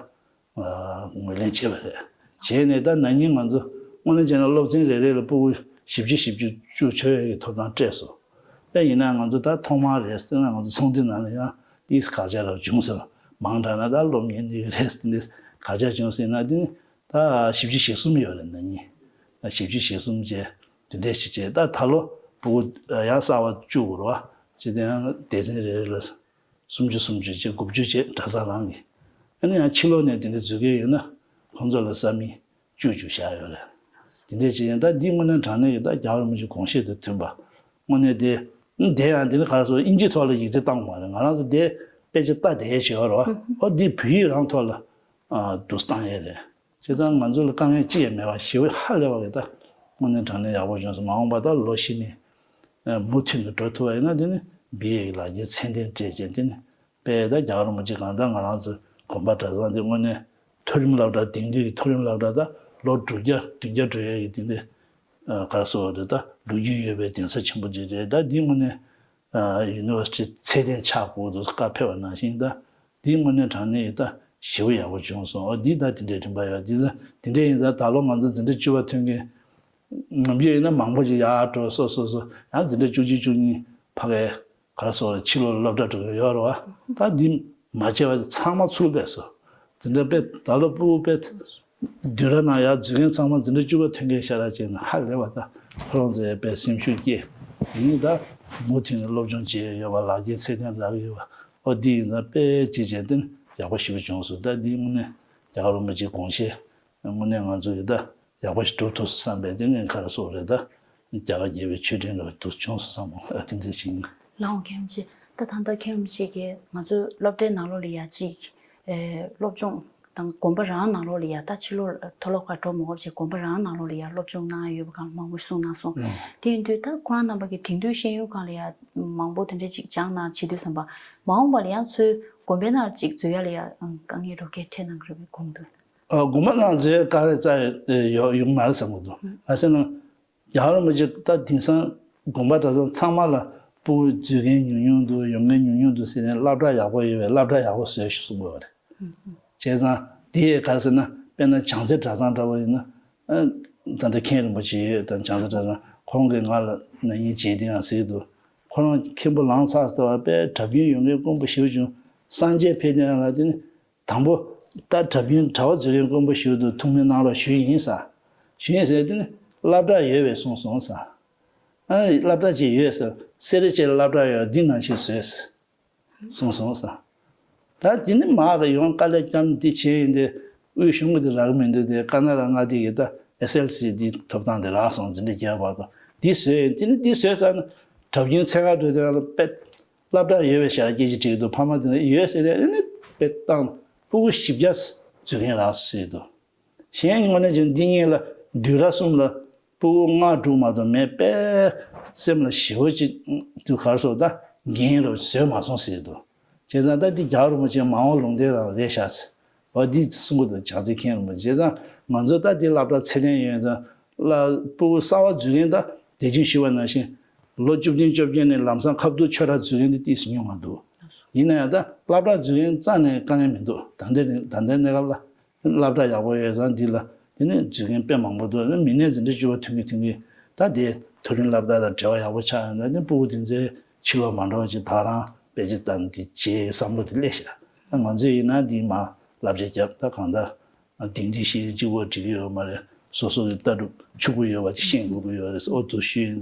ངོས་ལེན་བྱས་པ་རེད། བྱས་ནས་ད་ན་ནིང་ང་ཚོ་དངོས་གནས་བྱས་ན་སློབ་ཚན་རེ་རེ་ལ་སྤུ་གུ་བཞི་བཅུ་བཞི་བཅུ་བཅུ་ཆོད་ཡས་ཀྱི་ཐོབ་ཐང་སྤྲད་སོང་། དཔེ་ཡིན་ན་ང་ཚོ་ད་ཐོག་མར་རེད་ཟེར་ན་ང་ཚོ་ཚོགས་འདུའི་ནང་ལ་ཡང་ཏིས་དགག་བྱ་རབ་བྱུང་ཟེར། མང་དྲགས་ན་ད་སློབ་གཉེར་ནུས་རེད་ཟེར་ཏིས་དགག་བྱ་བྱུང་ཟེར་ན་དེ་ནི་ད་བཞི་བཅུ་ཞེ་གསུམ་ཡོད་རེད། ན་ནིང་ད་བཞི་བཅུ་ཞེ་གསུམ་བྱས་དེ་འདྲས་ཞིག་བྱས། ད་ད་ལོ་སྤུ་གུ་ཡང་གསར་པ་བཅུ་དགོས་རེད་བ། བྱས་དེ་ཡང་སྡེ་ཚན་རེ་རེ་ལ། སུམ་ཅུ་སུམ་ཅུ་བྱས་དགུ་བཅུ་བྱས་གྲྭ་ཚང་རང་གི། ཨ་ནི་ཡང་ཕྱི་ལོགས་ནས་དེ་འདྲ་འཛུལ་མཁན་ཡོད་ན་ཁོང་ཚོ་ལ་ས་མིག་བཅུ་བཅུ་བཞག་ཡོད་རེད། དེ་འདྲས་བྱས་ཡང་ད་འདི་དངོས་གནས་དྲང་གནས་ཀྱི་ད་རྒྱལ་བ་རིན་པོ་ཆེའི་དགོངས་གཞི་དང་མཐུན་པ། དངོས་གནས་དེ་དེ་ཡང་དེ་ནི་ག་རེ་ཟེར་དབྱིན་ཇིའི་ཐོག་ལ་ཡིག་ཆ་བཏང་བ་མ་རེད། ང་རང་ཚོ་དེ་དཔེ་ཆ་ལྟ་བསྡད་ཡས་ཞིག་ཡོད་རེད་བ། ཨོ་འདི་བོད་ཡིག་རང་ཐོག་ལ་འདུག་བཏང་ཡས་རེད། བྱས་ཙང་ང་ཚོ་ལ་དཀའ་ངལ་ཅི་ཡང་མེད་པ་ཞེ་པོ་ཧ་ལས་པ་གི་ད་དངོས་གནས་དྲང་གནས་ཡག་པོ་བྱུང་སོང་། མ་འོངས་པ་ད་ལོ་བཞི་ནས་མུ་མཐུད་ནས་འགྲོ་ཐུབ་པ་ཡིན་ན་དེ་ནི་བི་ཨེ་ཡི་ལག་འཁྱེར་ཚད་ལྡན་སྤྲད་བྱས་དེ་ནི་དཔེ་ད་རྒྱལ་བ་རིན་པོ་ཆེ་གང་ལྟར་ང་རང་ཚོ་དགོན་པ་གྲྭ་ཚང་འདི་དངོས་གནས་མཐོ་རིམ་སློབ་གྲྭ་དེང་དུས་ཀྱི་མཐོ་རིམ་སློབ་གྲྭ་ད་ལོ་དྲུག་བརྒྱ་བདུན་བརྒྱ་འགྲོ་ཡས་ཀྱི་དེ་འདི་ག་རེ་ཟེར་དགོས་རེད། ད་ལོ་རྒྱུས་ཡོད་པའི་གདན་ས་ཆེན་པོ་ཅིག་རེད། ད་འདི་དངོས་གནས་ཡུ་ནི་ཝར་སི་ཊི་ཚད་ལྡན་ཆགས་དགོས་འདུག་བཀའ་ཕེབས་པ་ནང་བཞིན་ད། འདི་དངོས་གནས་དྲང་གནས་ཡིན་ད་ཞེ་པོ་ཡག་པོ་བྱུང་སོང་། ཨོ་འདི་ད་དེ་འདྲའི་རིམ་པ་ཡོད། འདི་ཚོ་དེ་འདྲ་ཡིན་ཙང་ད་ལོ་ང་ཚོ་འཛིན་གྲྭ་བཅུ་པ་ཐོན་མཁན་ནམ་རྒྱུན་ཡིན་ན་མང་པོ་ཞིག་ཡར་འགྲོ་སོ་སོ་སོ་ཡང་འཛིན་གྲྭ་བཅུ་གཅིག་བཅུ་གཉིས་ཕ་གའི་ག་རེ་ཟེར་ཕྱི་ལོགས་ལ་སློབ་གྲྭ་འགྲོ་མཁན་ཡོད་རེད་བ། ད་འདི་མ་བྱས་པ་ཚང་མ་ཚུར་སླེབས་སོང་། འཛིན་གྲྭ་དཔེ་ད་ལོ་སྤུ་གུ་དཔེ་བསྡུས་གྲྭ་ནང་ཡར་འཛུལ་མཁན་ཚང་མ་འཛིན་གྲྭ་བཅུ་པ་ཐོན་མཁན་ཤ་སྟག་ཅིག་ཡིན་ན་ཧ་ལས་པ། ད་ཁོ་རང་ཚོས་དཔེ་སེམས་ཤུགས་སྐྱེད། དེ་ནས་ད་མུ་མཐུད་ནས་སློབ་སྦྱོང་བྱེད་ཡས་ཡོད་པ། ལག་འཁྱེར་ཚད་ལྡན་རག་གི་ཡོད་པ། ཨོ་འདི་ཡིན་ཙང་དཔེ་ཅིག་བྱས་ཏེ་ཡག་པོ་ཞེ་པོ་བྱུང་སོང་། ད་འདི་དངོས་གནས་རྒྱལ་བ་རིན་པོ་ཆེའི་དགོངས་བཞེད་དངོས་གནས་ང་ཚོ་གིས་ད་ཡག་པོ་ཞིག་སྒྲུབ་ཐུབ་སོང་བསམ་པའི་དེ་ནས་ག་རེ་ཟེར་དགོས་རེད། ད་རྒྱ་གར་རྒྱལ་བའི་མཆོད་སྤྲིན་ལ་འདུག་བྱུང་སོང་བསམ། ཨ་དེ་འདྲ་ཞིག་ཡིན། ལགས་འོང་། མཁན་རིན་པོ་ཆེ། ད་ད་ལྟ་མཁན་རིན་པོ་ཆེ་གིས་ང་ཚོའི་སློབ་གྲྭའི་ནང་ལོགས་ལ་ཡ་གཅིག་ཨེ་སློབ་སྦྱོང་དང་དགོན་པ་རང་ནང་ལོགས་ལ་ཡ་ད་ཕྱི་ལོགས་མཐོ་སློབ་ཁག་འགྲོ་མ་དགོས་པ་བྱས་དགོན་པ་རང་ནང་ལོགས་ལ་ཡ་སློབ་སྦྱོང་གནང་ཡ་ཡོད་པ་གང་མང་པོ་གསུངས་གནང་སོང་། ཨང་། དེ་ཡིན་དུས་ད་ཁོ་རང་རྣམ་པ་གིས་དེང་དུས་ཤེས་ཡོན་སྒང་ལ་ཡ་མང་པོ་དེ་འདྲ་ཅིག་སྦྱངས་གནང་བྱེད་དུས་ཙམ་པ་མ་འོངས་པ་ལ་ཡང་ཚུར་དགོན་པའི་ནང་ལ་ཅིག་འཛུལ་ཡ་ལ་ཡ་ཨང་དཀའ་ངལ་འདྲ་བོ་ག་རེ་འཕྲད་གནང་གི་རེད་པས་དགོངས་འདུག་ཨ་དགོན་པ་ནང་འཛུལ་ཡ་དཀའ་ངལ་རྩ་ཡོང་མ་རེད་བསམ་གྱི་འདུག་ཨང་། ག་རེ་ཟེར་ན། རྒྱལ་བ་རིན་པོ་ཆེ་ད་དེང་སང་དགོན་པ་གྲྭ་ཚང་ཚང་མ་ལ་སྤུ་གུ་འཛུལ་མཁན་ཉུང་ཉུང་འདུག་ཡོང་མཁན་ཉུང་ཉུང་འདུག་ཟེར་ནས་སློབ་གྲྭ་ཡག་པོ་ཡོད་པའི་སློབ་གྲྭ་ཡག་པོ་བཟོས་ཤིག་གསུང་གི་ཡོད་རེད། བྱས་ཙང་དེ་ཡས་ག་རེ་ཟེར་ན། དཔེར་ན་བྱང་རྩེ་གྲྭ་ཚང་འདྲ་བོ་ཡིན་ན། ཨ་ད་ལྟ་མཁན་རིན་པོ་ཆེ་ཡོད་དང་། བྱང་རྩེ་གྲྭ་ཚང་ཁོང་གིས་ང་ལ་ན་ནིང་མཇལ་དུས་ཡང་ཟེར་གྱི་འདུག་ཁོ་རང་མཁན་པོ་ལངས་ཚར་ཟེར་བ་དཔེ་གྲྭ་རྒྱུན་ཡོང་མཁན་དཀོན་པོ་ཞེ་པོ་བྱུང་། སངས་རྒྱས་ཕེབས་དུས་ཡང་ལ་དེ་ནི། དང་པོ། ད་གྲྭ་རྒྱུན་གྲྭ་པ་འཛུལ་མཁན་དཀོན་པོ་ཞིག་འདུག་ཐུགས་སྨོན་གནང་རོགས་ཞུས་ཡིན་ཟེར། ཞུས་ཡིན་ཟེར་དུས་ནི་སློབ་གྲྭ་ཡོད་པས་གསུངས་སོང་ཟེར། ཨ་སློབ་གྲྭ་ཅིག་ཡོད་ཟེར། སེ་ར་བྱེས་ལ་སློབ་གྲྭ་ཡོད། འདི་ནང་བཞིན་བཟོས་ཟེར་གསུངས་སོང་ཟེར། ད་དེ་ནི་མར་གི་ཡོང་དཀའ་ལས་བརྒྱབ་འདི་བྱས་ཡིན་ཏེ། དབུས་གཞུང་གི་དེ་རག་གི་མི་འདུག་དེ་ཀ་ན་ཌ་མངའ་སྡེ་གི་ད་ཨེས་ཨེལ་སི་འདི་ཐོབ་ཐང་དེ་རག་སོང་། འཛིན་གྲྭ་བརྒྱད་པ་བར་དུ་འདི་བཟོས་ཡིན། དེ་ནི་འདི་བཟོས་ཚར་ན་གྲྭ་རྒྱུན་ཚད་ག་འགྲོ་དེ་ལ་དཔེ། སློབ་གྲྭ་ཡོད་པའི་ཞལ་སྐྱེས་ཅིག་བྲིས་འདུག་ཕ་མ་དེ་ནས་ཡོད་ཟེར་ཏེ་ཨ་ནི་དཔེ་བཏང་། སྤུ་གུ་བཞི་བརྒྱ་འཛུལ་མཁན་རག་སོང་ཟེར་འདུག་གཞན་དངོས་གནས་ཀྱི་འདི་གཉིས་ལ་བསྡུས་གྲྭ་གསུམ་ལ་སྤུ་གུ་ལྔ་དྲུག་མ་གཏོགས་མེད་པས། སེམས་ལ་ཞེ་པོ་ཅིག་དུས་ག་རེ་ཟེར་དགོས། ད་འགན་རུ་བཟོས་མ་སོང་ཟེར་འདུག་བྱས་ཙང་ད་འདི་རྒྱལ་བ་རིན་པོ་ཆེ་མ་འོངས་ལུང་བསྟན་རང་རེད་ཤག་ཟེར། འོ་འདི་གསུང་གི་འདུག་བྱང་རྩེ་མཁན་རིན་པོ་ཆེ། བྱས་ཙང་ང་ཚོ་ད་འདི་སློབ་གྲྭ་ཚད་ལྡན་ཡོད་ཙང་། སློབ་སྤུ་གུ་གསར་པ་འཛུལ་མཁན་ད་དེ་བཞིན་ཞུས་པ་ནང་བཞིན། ལོ་བཅུ་བདུན་བཅོ་བརྒྱད་ནས་ལམ་སང་ཁ་ཐུག་ཆོས་གྲྭ་འཛུལ་མཁན་དེ་ཏོག་ཙམ་ཉུང་བ་འདུག་ཡིན་ན་ཡང་ད་སློབ་གྲྭ་འཛུལ་མཁན་རྩ་ནས་དཀའ་ངལ་མི་འདུག་ད་ལྟའི་རིང་ད་ལྟའི་གནས་སྐབས་ལ་སློབ་གྲྭ་ཡག་པོ་ཡོད་ཙང་འདི་ལ་དེ་ནས་འཛུལ་མཁན་དཔེ་མང་པོ་འདུག་མི་སྣའི་འཛིན་གྲྭ་བཅུ་པ་ཐོན་གྱི་ཐོན་གྱི་ད་དེ་མཐོ་རིམ་སློབ་གྲྭ་དང་འབྲེལ་བ་ཡག་པོ་ཆགས་ཡོང་ད། དེ་སྤུ་གུ་དེ་ཚོའི་ཕྱི་ལོགས་མ་འགྲོ་བ་ཅིག་ད་རང་ དཔེ་ཆ་ལྟ་ན་འདི་བྱེད་བསམ་བློ་དེ་སླེབས་ཤག་ད་ང་ཚོས་ཡིན་ན་འདི་མ་བསླབ་བྱ་བརྒྱབ། ད་གང་ལྟར་དེང་དུས་ཤེས་ཡོན་གཅིག་པོ་འགྲིག་གི་ཡོད་མ་རེད། སོ་སོ་གི་ལྟ་གྲུབ་ཕྱུག་པོ་ཡོད་པ་ཅིག་ཤེས་དགོས་ཀྱི་ཡོད་རེད། ཨོ་དུ་ཤེས་ཡིན་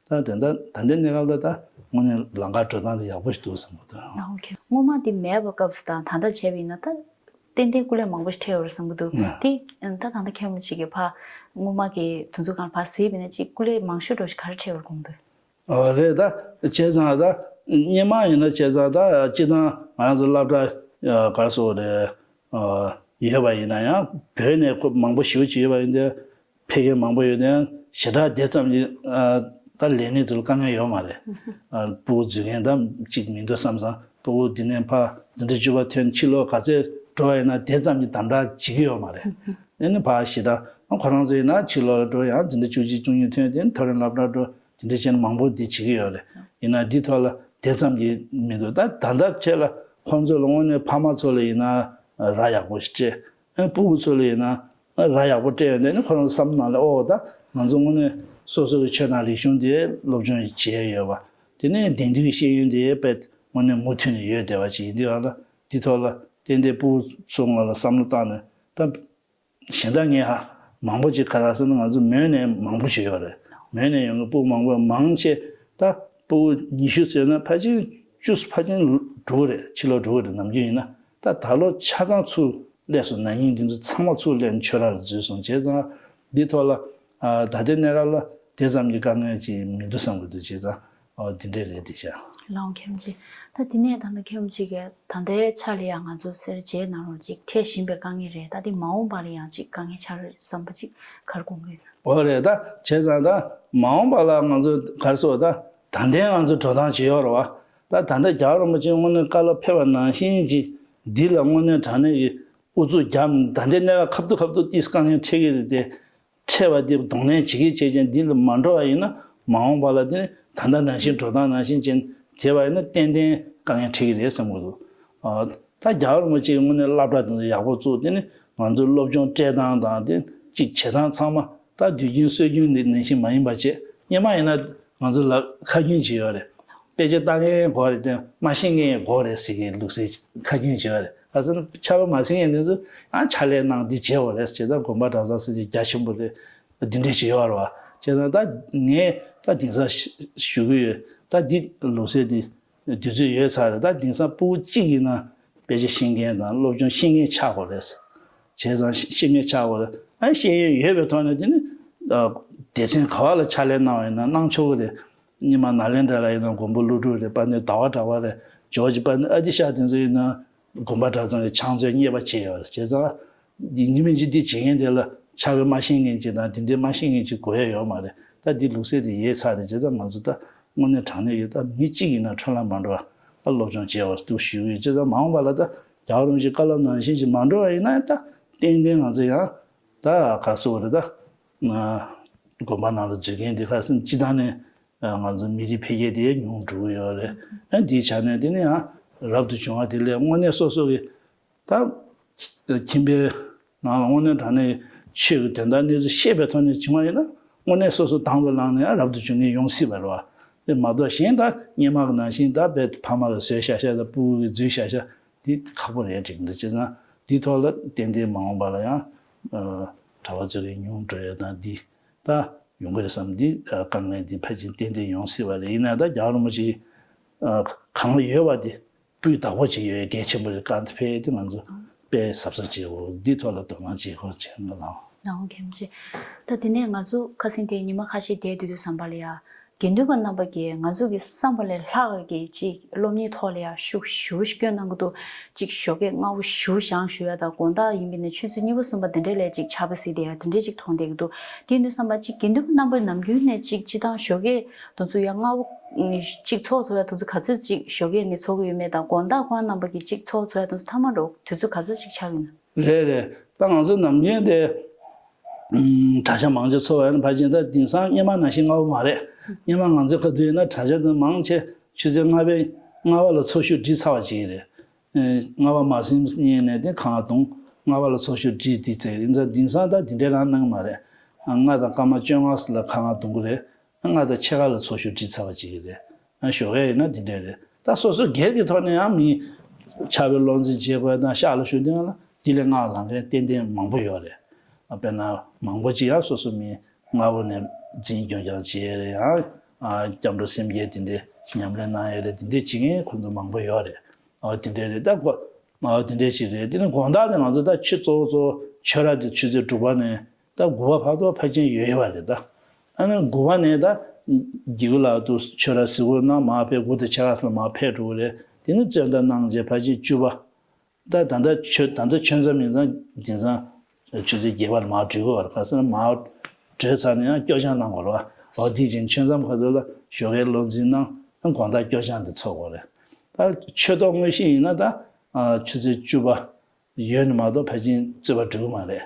ཙང་ད་དེ་འདྲ་ད་ལྟའི་གནས་སྐབས་ལ་ད་དངོས་གནས་ལམ་ཁ་འགྲོ་སྟངས་དེ་ཡག་པོ་ཞིག་འདུག་བསམ་གྱི་འདུག་ཨོ་ཁེ། སྔོན་མ་དེ་མེད་པའི་སྐབས་སུ་དང་ད་ལྟ་བྱས་པ་ཡིན་ན་ད་ཏན་ཏན་སྐུ་ལས་མང་པོ་ཞིག་འཕྲད་ཡོད་རེད་བསམ་གྱི་འདུག་ང་དེ་ད་ད་ལྟ་མཁན་པོ་ཅིག་གིས་ཕ་སྔོན་མ་གི་དུས་ཚོད་སྒང་ལ་ཕར་གཟིགས་པ་ཡིན་ན་ཅིག་སྐུ་ལས་མང་ཤོས་འགྲོ་ཞིག་ག་རེ་འཕྲད་ཡོད་རེད་དགོངས་འདུག་ཨོ་རེད། ད་བྱས་ཙང་ད་སྔོན་མ་ཡིན་ན་བྱས་ཙང་ད་སྤྱིར་བཏང་ང་རང་ཚོ་སློབ་གྲྭ་ག་རེ་ཟེར་དགོས་རེད། ཡོད་པ་ཡིན་ན་ཡང་བོད་ནས་ཁོ་མང་པོ་ཞེ་པོ་ཅིག་ཡོད་པ་ཡིན་ཏེ། ཕ་གི་མང་པོ་ཡོད་དེ་ཡང་ཞེ་དྲག་དེ་ཙམ་གྱི་ད་ལས་གནས་དེ་ལ་དཀའ་ངལ་ཡོད་མ་རེད། སྤུ་གུ་འཛུལ་མཁན་ད་གཅིག་མི་འདུག་བསམ་བསམ། སྤུ་གུ་འདི་ནས་ཕར་འཛིན་གྲྭ་བཅུ་པ་ཐོན། ཕྱི་ལོགས་ག་ཚོད་འགྲོ་བ་ཡིན་ན་དེ་ཙམ་གྱི་དམ་དྲག་བྱེད་ཀྱི་ཡོད་མ་རེད། ཨེ་ནི་ཕར་ཞེ་དྲག་ཁོ་རང་ཚོ་ཡིན་ན་ཕྱི་ལོགས་ལ་འགྲོ་ཡང་འཛིན་གྲྭ་བཅུ་གཅིག་བཅུ་གཉིས་ཐོན་དེ་མཐོ་རིམ་སློབ་གྲྭ་འགྲོ་དེ་འདྲ་བྱས་ན་མང་པོ་འདི་བྱེད་ཀྱི་ཡོད་རེད། ཡིན་ན་འདི་ཐོག་ལ་དེ་ཙམ་གྱི་མི་འདུག་ད་ད་ལྟ་ཆེ་ལ་ཁོང་ཚོ་ལ་དངོས་གནས་ཕ་མ་ཚོ་ལ་ཡིན་ན་ར་ཡག་པོ་ཞིག་སྤྲད། ཨེ་སྤུ་གུ་ཚོ་ལ་ཡིན་ན་ར་ཡག་པོ་སྤྲད་ཡོད་འདི་ནི་ཁོ་རང་བསམ་ནང་ལ་ཨོ་ད་ང་ཚོ་དངོས་གནས་སོ་སོ་གི་ཆོས་དང་རིག་གཞུང་དེ་སློབ་སྦྱོང་བྱས་ཡོད་པ། དེ་ནས་དེང་དུས་ཤེས་ཡོན་དེ་དཔེ་དངོས་གནས་མུ་མཐུད་ནས་ཡོད་བསྡད་པ་ཅིག་ཡིན་དུས་ཨ་ད་འདི་ཐོག་ལ་ཏན་ཏན་སྤུ་གུ་ཚོ་ངོ་ལ་བསམ་བློ་བཏང་ནས་ད། གཞན་དག་ངས་ཧ་མང་པོ་ཅིག་ག་རེ་ཟེར་ན་ང་ཚོ་མོན་ནས་མང་པོ་ཞིག་ཡོད་རེད། མོན་ནས་ཡོང་མཁན་སྤུ་གུ་མང་པོ་མང་ཆེ་ད་སྤུ་གུ་ཉི་ཤུ་ཟེར་ན་ཕལ་ཆེར་བཅུ་ཕལ་ཆེར་དྲུག་རེད། ཕྱི་ལོགས་འགྲོ་གི་རེད། ནམ་རྒྱུན་ཡིན་ན་ད་ད་ལོ་ཆ་ཚང་ཚུར་སླེབས་སོང་། ན་ནིང་འདི་ཚོ་ཚང་མ་ཚུར་སླེབས་ནས་ཆོས་ར་ལ་འཛུལ་སོང་བྱས་ཙང་འདི་ཐོག་ལ་ད་ལྟའི་གནས་སྐབས་ལ་དེ་ཙམ་གྱི་དཀའ་ངལ་ཅིག་མི་འདུག་བསམ་གྱི་འདུག་བྱས་ཙང་འདི་འདྲས་རེད་དེ་ཤག་ལགས་འོང་མཁན་ཆེ། ད་དེ་ནས་ད་ལྟ་མཁན་པོ་ཅིག་གིས་ད་ལྟའི་ཆ་ལ་ཡང་ང་ཚོ་སེར་བྱེས་ནང་ལོགས་ཅིག་འཕྲད་བཞིན་པའི་དཀའ་ངལ་རེད། ད་དེ་མ་འོངས་པ་ལ་ཡང་ཅིག་དཀའ་ངལ་ཆགས་རེད་བསམ་པ་ཅིག་ག་རེ་དགོངས་ཀྱི་ཡོད་ན། འོ་རེད། ད་བྱས་ཙང་ད་མ་འོངས་པ་ལ་ང་ཚོ་ག་རེ་ཟེར་ད་ད་ལྟའི་ང་ཚོ་འགྲོ་སྟངས་ཅིག་ཡོད་རེད་བ། ད་ད་ལྟ་རྒྱལ་བ་རིན་པོ་ཆེ་དངོས་གནས་བཀའ་སློབ་ཕེབས་པ་ནང་བཞིན་ཅིག་འདི་ལ་དངོས་གནས་དྲང་གནས་ཀྱི་ཨུ་ཚུགས་བརྒྱབ་ནས་ད་ལྟའི་གནས་སྐབས་ཁ་ཐུག་ཁ་ཐུག་ཏིས་དཀའ་ངལ་འཕྲད་ཀྱི་རེད་དེ། འཕྲད་པ་དེ་གདོང་ལེན་བྱེད་ཀྱི་བྱེད་ཀྱང་འདི་ལ་མ་འགྲོ་བ་ཡིན་ན་མ་འོངས་པ་ལ་དེ་ནི་ད་ལྟ་ནང་བཞིན་འགྲོ་སྟངས་ནང་བཞིན་བྱས་བྱས་པ་ཡིན་ན་ཏན་ཏན་དཀའ་ངལ་འཕྲད་ཀྱི་རེད་བསམ་གྱི་འདུག་ཨ། ད་རྒྱལ་བ་རིན་པོ་ཆེ་གི་དངོས་གནས་སློབ་གྲྭ་དེ་ཚོ་ཡག་པོ་བཙུགས། དེ་ནི་ང་ཚོའི་སློབ་སྦྱོང་སྤྲད་སྟངས་དང་དེ་གཅིག་བྱེད་སྟངས་ཚང་མ་ད་དུས་རྒྱུན་སྲོལ་རྒྱུན་འདི་ནང་བཞིན་མ་ཡིན་པ་བྱས། སྔོན་མ་ཡིན་ན་ང་ཚོ་ལ་ཁ་རྒྱུན་ཅིག་ཡོད་རེད། དཔེ་ཆ་ལྟ་མཁན་དགོས་རེད་དེ། མ་ཤེས་མཁན་དགོས་རེད་ཟེར་གྱི་ལུགས་སྲོལ་ཁ་རྒྱུན་ཅིག་ཡོད་རེད། ག་ཟེར་ན་ཕྱག་དཔེ་མ་ཤེས་མཁན་དེ་ཚོ་ཡང་ཕྱག་ལས་གནང་འདི་བྱེད་དགོས་རེད་ཟེར། ད་དགོན་པ་གྲྭ་ཚང་ཟེར་གྱི་རྒྱ་ཆེན་པོ་རེད། འདི་འདྲས་ཅིག་ཡོད་རེད་བ། བྱས་ཙང་ད་ངས་ད་དེང་སང་ཞུ་གི་ཡོད། ད་འདི་ལུགས་སྲོལ་འདི་དུས་ཚོད་ཡོལ་ཚར་རེད། ད་དེང་སང་སྤུ་གུ་གཅིག་ཡིན་ན་དཔེ་ཆ་ཤེས་མཁན་དང་སློབ་སྦྱོང་ཤེས་མཁན་ཆགས་དགོས་རེད། བྱས་ཙང་ཤེས་མཁན་ཆགས་དགོས་རེད། ཨ་ཤེས་ཡོན་ཡོད་པའི་ཐོག་ནས་དེ་ནི་སྡེ་ཚན་ག་བ་ལ་ཕྱག་ལས་གནང་བ་ཡིན་ན་གནང་ཆོག་གི་རེད། རྙིང་མ་ནཱ་ལེནྡྲ་ལ་ཡིན་ན་མགོན་པོ་ཀླུ་སྒྲུབ་རེད། དཔལ་ལྡན་ཟླ་བ་གྲགས་པ་རེད། ཇོ་བོ་རྗེ་དཔལ་ལྡན་ཨ་ཏི་ཤ་དེ་ཚོ་ཡིན་ན་དགོན་པ་གྲྭ་ཚང་གི་ཕྱག་མཛོད་གཉེར་པ་བྱས་ཡོད་རེད། བྱས་ཙང་འདི་ཉི་མ་གཅིག་འདི་བྱེད་མཁན་དེ་ལ་ཕྱག་དཔེ་མ་ཤེས་མཁན་ཅིག་དང་དེ་འདྲའི་མ་ཤེས་མཁན་ཅིག་དགོས་ཡ་ཡོད་མ་རེད། ད་འདི་ལུགས་སྲོལ་དེ་ཡལ་ཚར་རེད། བྱས་ཙང་ང་ཚོ་ད་དངོས་གནས་དྲང་གནས་ཀྱི་ད་མི་གཅིག་ཡིན་ན་འཕྲོ་བརླག་མ་འགྲོ་བ་ད་སློབ་སྦྱོང་བྱས་པ་འདུག་ཞུ་གི་ཡོད། བྱས་ཙང་མ་འོངས་པ་ལ་ད་རྒྱལ་བ་རིན་པོ་ཆེའི་བཀའ་སློབ་ནང་བཞིན་ཅིག་མ་འགྲོ་བ་ཡིན་ན་ད་ཏན་ཏན་ང་ཚོ་ཡང་ད་ག་རེ་ཟེར་དགོས་རེད། ད་དགོན་པ་ནང་ལ་འཛུལ་མཁན་དེ་ཁ་སང་སྤྱི་བཏང་ནས། ང་ཚོ་མི་རིགས་འཕེལ་རྒྱས་དེ་ཉུང་འགྲོ་གི་ཡོད་རེད། ཨ་འདིའི་ཆ་ནས་དེ་ནི་ཡང་རབ་ཏུ་བྱུང་བ་དེ་ལས་དངོས་གནས་སོ་སོ་གི་ད་ཁྱིམ་པའི་ནང་ལ་དངོས་གནས་དྲང་གནས་ཆོས་ཀྱི་དོན་དག་གནས་ཚུལ་ཤེས་པའི་ཐོག་ནས་བྱུང་བ་ཡིན་ན་དངོས་གནས་སོ་སོ་དང་དུ་བླངས་ནས་ཡང་རབ་ཏུ་བྱུང་མཁན་ཡོང་སྲིད་པ་རེད་བ། དེ་མ་གཏོགས་གཞན་ད་སྔོན་མ་གི་ནང་བཞིན་ད་དཔེ་ཕ་མ་གིས་བཟོས་བཞག་བཞག་དང་སྤུ་གུ་གིས་འཛུལ་བཞག་བཞག་དེ་ཁག་པོ་རེད་དྲན་གྱི་འདུག་བྱས་ཙང་འདིའི་ཐོག་ལ་ཏན་ཏན་མ་འོངས་པ་ལ་ཡང་གྲྭ་པ་ཚོ་གི་ཉུང་འགྲོ་ཡ་དང་འདི། ད་ཡོང་གི་རེད་བསམ། འདི་དཀའ་ངལ་འདི་ཕལ་ཆེར་ཏན་ཏན་ཡོང་སྲིད་པ་རེད། ཡིན་ན་ད་རྒྱལ་བ་རིན་པོ་ཆེ་གང་ལ་ཡོད་པ་དེ་སྤུས་དག་པོ་ཅིག་ཡོད་གལ་ཆེན་པོ་རེད། བཀའ་འདི་ཕེབས་དེ་ང་ཚོ་དཔེ་གཟབ་གཟབ་བྱེད་དགོས། འདི་ཐོག་ལ་དོ་སྣང་བྱེད་དགོས་བྱས་ང་ལ། ནའོ་མཁན་ཆེ། ད་དེ་ནས་ང་ཚོ་ཁ་སང་དེ་ཉི་མ་ཁ་ཤས་བསྡད་དུས་དུས་བསམ་པ་ལ་ཡ། དགེ་འདུན་པ་རྣམ་པ་གིས་ང་ཚོ་གི་བསམ་པ་ལས་ལྷག་གི་ཅིག་སློབ་གཉེར་ཐོག་ལ་ཡང་ཤུགས་ཞེ་པོ་ཞིག་བསྐྱོན་གནང་གི་འདུག་ཅིག་ཞོགས་ཀས་སྔ་པོ་ཞེ་པོ་ཞིག་ཞུ་ཡ་དང་དགོང་དག་ཡིན་པས་ན་ཆུ་ཚོད་གཉིས་པ་གསུམ་པ་དེ་འདྲ་ལ་ཅིག་ཆར་པ་བསིལ་བསྡད་ཡ་དེ་འདྲ་ཅིག་མཐོང་བསྡད་ཀྱི་འདུག་དེ་ཡིན་དུས་བསམ་པ་ཅིག་དགེ་འདུན་པ་རྣམ་པ་ནམ་རྒྱུན་ནས་ཅིག་སྤྱིར་བཏང་ཞོགས་ཀས་དེ་ཚོ་ཡང་སྔ་པོ་ཅིག་ཚོགས་འཚོགས་ཡ་དེ་ཚོ་ག་ཚོད་ཅིག་ཞོགས་ཀས་ནས་ཚོགས་ཀྱི་ཡོད་མེད་དང་དགོང་དག་ཁོ་རང་རྣམ་པ་གིས་ཅིག་ཚོགས་འཚོགས་ཡ་དེ་ཚོ་མཐའ་མ་འགྲོ་དུས་ཚོད་ག་ཚོད་ཅིག་ཆགས་ཀྱི་ཡོད་ན། རེད་རེད། ད་ང་ཚོ་ནམ་རྒྱུན་དེ་ཨུམ་གྲྭ་ཆ་མང་ཆེ་ཚོགས་པ་ཡིན་ན་ཕལ་ཆེར་ད་དེང་སང་སྔོན་མ་ནང་བཞིན་སྔ་པོ་མ་རེད། སྔོན་མ་ང་ཚོའི་སྐབས་དུས་ཡིན་ན་གྲྭ་ཆ་དེ་མང་ཆེ་ཆུ་ཚོད་ལྔ་པའི་ལྔ་པ་ལ་ཚོགས་ཞུགས་སྒྲིག་ཚར་བ་ཅིག་རེད། ཨེ་ལྔ་པ་མ་ཟིན་སྔོན་ནས་དེ་གང་གདོང་ལྔ་པ་ལ་ཚོགས་ཞུགས་སྒྲིག་དེ་ཚེ་ཡིན་ཙང་དེང་སང་ད་དེ་འདྲའི་རང་གནང་མ་རེད། ལྔ་དང་སྐར་མ་བཅོ་ལྔ་ལ་གང་གདོང་གི་རེད། ལྔ་དང་ཕྱེད་ཀ་ལ་ཚོགས་ཞུགས་སྒྲིག་ཚར་བ་ཅིག་རེད། ཨ་ཞོགས་ཀས་ཡིན་ན་དེ་འདྲས་རེད། ད་སོ་སོ་སྒེར་གྱི་ཐོག་ནས་ཡང་མི་ཕྱག་དཔེ་བློ་འཛིན་བྱེད་དགོས་དང་ཤག་ལ་ཞུགས་དུས་ལ་འདི་ལས་སྔགས་ལང་མཁན་ཏན་ཏན་མང་པོ་ཡོད་རེད། དཔེར་ན་མང་པོ་ཅིག་ཡང་སོ་སོ་མི་སྔ་པོ་ནས་འཛིན་སྐྱོང་ཀྱང་བྱེད་ཡས་རེད། ཡང་སྐྱབས་འགྲོ་སེམས་བསྐྱེད་དེ་འདྲའི་ཉམས་ལེན་གནང་ཡས་རེད། དེ་འདྲའི་བྱེད་མཁན་ཁོ་ཚོ་མང་པོ་ཡོད་རེད། ཨོ་དེ་འདྲའི་རེད། ད་གོ་ཨོ་དེ་འདྲའི་ཅིག་རེད། དེ་ནི་དགོང་དག་དེ་ང་ཚོ་ད་ཆུ་གཙོ་བོ་གཙོ་བོ་ཆོས་ར་དེ་ཆུ་ཚོད་དྲུག་པ་ནས་ད་དགུ་པ་བར་དུ་ཕལ་ཆེར་ཡོད་ཡོད་པ་རེད། ད་ཨ་ནི་དགུ་པ་ནས་ད་འདི་གུ་ལ་དུ་ཆོས་ར་ཟི་གུ་ན་མ་ཕེབས་དགུ་དེ་ཆ་ག་ས་ལ་མ་ཕེབས་འགྲོ་གི་རེད། དེ་ནི་རྩོད་ཟླ་གནང་རྗེས་ཕལ་ཆེར་བཅུ་པ། ད་ད་ལྟ་ཆོས་ད་ལྟ་ཆོས་མཚམས་ཡིན་ཙང་དེང་སང་ཆུ་ཚོད་བརྒྱད་པ་ལ་མར་འགྲོ་གི་བར་ག་ས་ན་མར་བགྲོད་ཚར་ནས་ཡང་སྐྱོར་སྦྱང་གནང་དགོས་རེད་བ། འོ་དེ་བཞིན་ཆོས་མཚམས་ཁ་ཐུག་ལ་ཞོགས་ཀའི་བློ་འཛིན་གནང་། དགོང་དག་སྐྱོར་སྦྱང་དེ་ཚོགས་དགོས་རེད། ད་ཆོས་ཐོག་དངོས་གཞི་ཡིན་ན་ད་ཆུ་ཚོད་བཅུ་པ་ཡོལ་ནས་མ་གཏོགས་ཕལ་ཆེར་རྩོད་པ་འགྲིག་གི་མ་རེད།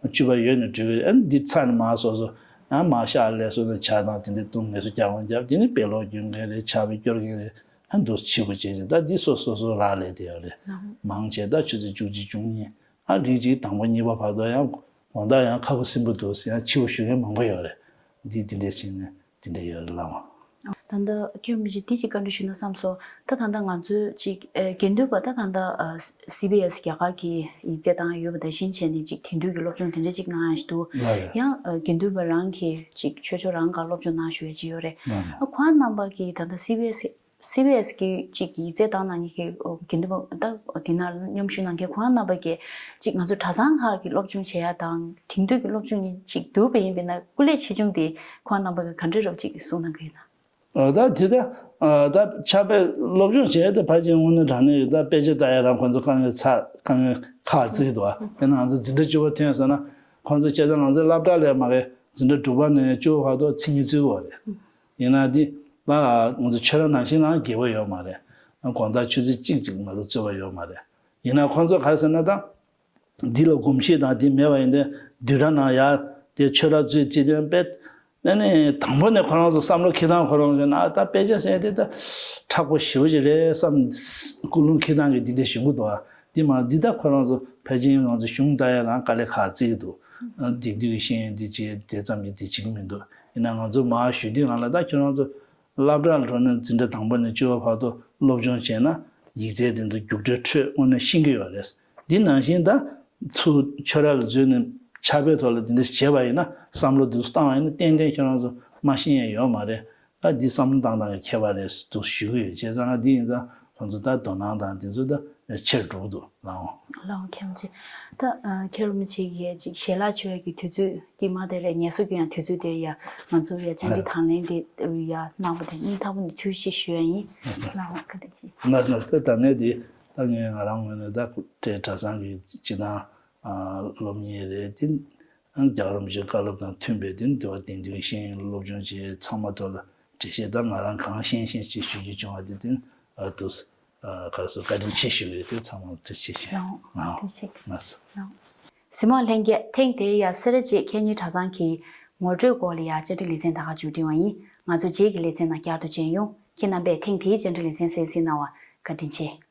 བཅུ་པ་ཡོལ་ནས་འགྲིག་གི་རེད། ཨ་ནི་འདི་ཚར་ནས་མར་སོ་སོ་ཡང་མར་ཤག་ལས་སོ་ནས་ཇ་དང་དེ་འདྲ་བཏུང་ངལ་གསོ་རྒྱག་དགོས་རྒྱབ། དེ་ནི་དཔེ་ཀློག་སྐྱོན་མཁན་རེད། ཕྱག་དཔེ་སྐྱོར་མཁན་རེད། ཨ་འདུག་སེ་བྱེད་དགོས་བྱེད་ཅིང་། ད་འདི་སོ་སོ་སོ་རག་ལས་དེ་ཡོད་རེད། མང་ཆེ་ད་ཆུ་ཚོད་བཅུ་གཅིག་བཅུ་གཉིས། ཨ་རིགས་གཅིག་དང་པོ་གཉིས་པ་བར་དུ་ཡང་དགོང་དག་ཡང་ཁ་ཁུ་སིམ་པོ་འདུག་ཟེར་ཡང་འཆི་བ་ཞུ་མཁན་མང་པོ་ཡོད་རེད། འདི་འདི་འདྲས་བྱས་ནས་འདི་འདྲས་ཡོད་རེད་ལགས། ད་ལྟ་ཁྱེད་རང་མི་ཅིག་འདི་ཅིག་བཀའ་འདྲི་ཞུ་ན་བསམ་སོང་། ད་ད་ལྟ་ང་ཚོའི་ཅིག་ཨ་དགེ་འདུན་པ་ད་ད་ལྟ་ཨ་སི་བི་ཨེ་སི་རྒྱ་གར་གྱི་ཡིག་ཚད་བཏང་ཡོད་པ་དང་། གཞན་བྱས་ནས་ཅིག་དེང་དུས་ཀྱི་སློབ་སྦྱོང་དེ་འདྲ་ཅིག་གནང་ཡ་ཞིག་འདུག་ལགས་རེད། ཡང་ཨ་དགེ་འདུན་པ་རང་གིས་ཅིག་ཆོས་ཕྱོགས་རང་ག་སློབ་སྦྱོང་གནང་ཞུ་ཡ་ཅིག་ཡོད་རེད། ལགས་རེད། ཨ་ཁོང་རྣམ་པ་གིས་ད་ལྟ་སི་བི་ཨེ་སི་སི་བི་ཨེ་སི་གི་ཅིག་ཡིག་ཚད་བཏང་གནང་མཁན་གྱི་ཨོ་དགེ་འདུན་པ་ད་འདི་ན་མཉམ་ཞུགས་གནང་མཁན་ཁོང་རྣམ་པ་གིས་ཅིག་ང་ཚོ་གྲྭ་ཚང་ཁག་གི་སློབ་སྦྱོང་བྱེད་ཡ་དང་དེང་དུས་ཀྱི་སློབ་སྦྱོང་གཉིས་ཅིག་བསྡུར་བ་ཡིན་པ་ཡིན་ན་སྐུ་ལས་ཆེ་ཆུང་དེ་ཁོང་རྣམ་པ་གིས་ག་འདྲ་རོབ་ཅིག་གསུང་གནང་གི་ཡོད་ན། ཨ་ད་དེ་ད་ཨ་ད་ཕྱག་དཔེ་སློབ་སྦྱོང་བྱས་ཏེ་ཕལ་ཆེར་དངོས་གནས་དྲང་གནས་ཀྱི་ད་དཔེ་ཆ་ལྟ་ཡ་རང་ཁོང་ཚོ་དཀའ་ངལ་ཚ་དཀའ་ངལ་ཁག་བརྩི་འདུག་དཔེར་ན་ང་ཚོ་འཛིན་གྲྭ་བཅུ་པ་ཐོན་ཟེར་ན་ཁོང་ཚོ་བྱས་ཙང་ང་ཚོའི་སློབ་གྲྭ་ལས་མ་རེད། འཛིན་གྲྭ་དྲུག་པ་ནས་བཅུ་པ་བར་དུ་མཚན་ཉིད་བརྩི་དགོས་རེད། ཡིན་ན་འདི་ལ་ང་ཚོ་ཆོས་ར་ནང་བཞིན་ལའང་དགེ་བ་ཡོད་མ་རེད། དགོང་དག་ཆུ་ཚོད་གཅིག་ཅིག་ང་ཚོ་རྩོད་པ་ཡོད་མ་རེད། ཡིན་ན་ཁོང་ཚོ་ག་རེ་ཟེར་ན་ད་འདི་ལ་གོམས་གཤིས་དང་འདི་མེད་པ་ཡིན་ཏེ་བསྡུས་གྲྭ་ནང་ཡར་དེ་ཆོས་ར་རྩོད་རྩིས་དོན་དཔེ་ཨ་ནི་དང་པོ་ནས་ཁོ་རང་ཚོ་བསམ་བློ་འཁྱེར་སྟངས་ཁོ་རང་ཚོ་ན་ད་དཔེ་ཆ་ཟེར་དེ་ད་མཁྲེགས་པོ་ཞེ་པོ་ཅིག་རེད་བསམ། ཀུན་སློང་འཁྱེར་སྟངས་ཀྱི་འདི་འདྲ་ཞིག་འདུག་འདི་མ་འདི་ད་ཁོ་རང་ཚོ་ཕལ་ཆེར་ང་ཚོ་གཞུང་ལྟ་ཡ་ལའང་དཀའ་ལས་ཁག་བརྩི་གི་འདུག་དེང་དུས་ཀྱི་ཤེས་ཡོན་འདི་བྱས་དེ་ཙམ་གྱིས་དེ་བྱེད་ཀྱི་མི་འདུག་ཡིན་ན་ང་ཚོ་མར་ཞུ་དུས་སྒང་ལ་ད་ཁྱོད་རང་ཚོ་སློབ་གྲྭ་ལ་འགྲོ་ནས་འཛིན་གྲྭ་དང་པོ་ནས་བཅུ་པ་བར་དུ་སློབ་སྦྱོང་བྱས་ན་ཡིག་ཚད་དེ་ཚོ་རྒྱུགས་སྤྲོད་འཕྲོད་དངོས་གནས་ཤེས་ཀྱི་ཡོད་རེད། འདི་ནང་བཞིན་ད་ཚུར་ཆོས་ར་ལ་འཛུལ་ནས་ཕྱག་དཔེ་ཐོག་ལ་འདི་འདྲ་བྱས་པ་ཡིན་ན་བསམ་བློ་འདི་ཚོ་བཏང་བ་ཡིན་ན་ཏན་ཏན་ཁྱོད་རང་ཚོ་མ་ཤེས་ཡ་ཡོད་མ་རེད། ད་འདི་བསམ་བློ་བཏང་སྟངས་ཀྱི་ཁྱད་པར་རེད་འདུག་ཞུ་གི་ཡོད། བྱས་ཙང་ང་འདི་ཡིན་ཙང་ཁོང་ཚོ་ད་དོ་སྣང་དང་འདི་ཚོ་ད་ཆེར་འགྲོ་གི་འདུག་ལགས་འོང་། ལགས་འོང་། མཁྱེན་ཆེ། ད་ཨ་མཁན་རིན་པོ་ཆེ་གིས་ཅིག་ཞལ་ལག་མཆོད་ཡ་གི་དུས་ཚོད་དེ་མ་དེ་རེད། ངལ་གསོ་རྒྱག་ཡ་དུས་ཚོད་དེ་ཡ་ང་ཚོ་ཡ་བཅར་འདྲི་དང་ལེན་དེ་ཡ་གནང་བ་དེ་སྙིང་ཐག་པ་ནས་ཐུགས་རྗེ་ཆེ་ཞུ་ཡ་ཡིན། ལགས་འོང་། བཀའ་དྲིན་ཆེ། ལགས་སོ། ད་ད་ནས་དེ་ད་ངས་ང་རང་ངོས་ནས་ད་ཁོ་དེ་གྲྭ་ཚང་གི་སྤྱི་བཏང་ཨ་སློབ་གཉེར་རེད་དེ། ཨ་རྒྱལ་བ་རིན་པོ་ཆེའི་བཀའ་སློབ་དང་མཐུན་པའི་དེ་འདི་བ་དེང་དུས་ཤེས་ཡོན་སློབ་སྦྱོང་བྱས་ཚང་མ་ཐོག་ལ་འགྲེལ་བཤད་ད་ང་རང་གང་ཤེས་ཤེས་ཅིག་ཞུ་རྒྱུ་བྱུང་བ་དེ་དེ་ཨ་དུ་ཨ་ག་རེ་ཟེར་བཀའ་དྲིན་ཆེ་ཞུ་གི་རེད། དེ་ཚང་མ་ཐུགས་རྗེ་ཆེ་ཞུ། ལགས་འོང་། ལགས་འོང་། ཐུགས་རྗེ་ཆེ། ལགས་འོང་། ལགས་འོང་། གཟིགས་མོ་བ་ལྷན་རྒྱས། ཐེངས་འདིའི་ཡ་སེ་ར་བྱེས་མཁན་གཉེར་གྲྭ་ཚང་གི་ངོ་སྤྲོད་སྐོར་ལ་ཡ་བཅར་འདྲི་ལེ་ཚན་ད་ག་མཇུག་སྒྲིལ་བ་ཡིན། ང་ཚོ་རྗེས་ཀྱི་ལེ་ཚན་ནང་བསྐྱར་དུ་མཇལ་ཡོང་། ཁྱེད་རྣམ་པས་ཐེངས་འདིའི་བཅར་འདྲི་ལེ་ཚན་གསན་གཟིགས་གནང་བ་བཀའ་དྲིན་ཆེ།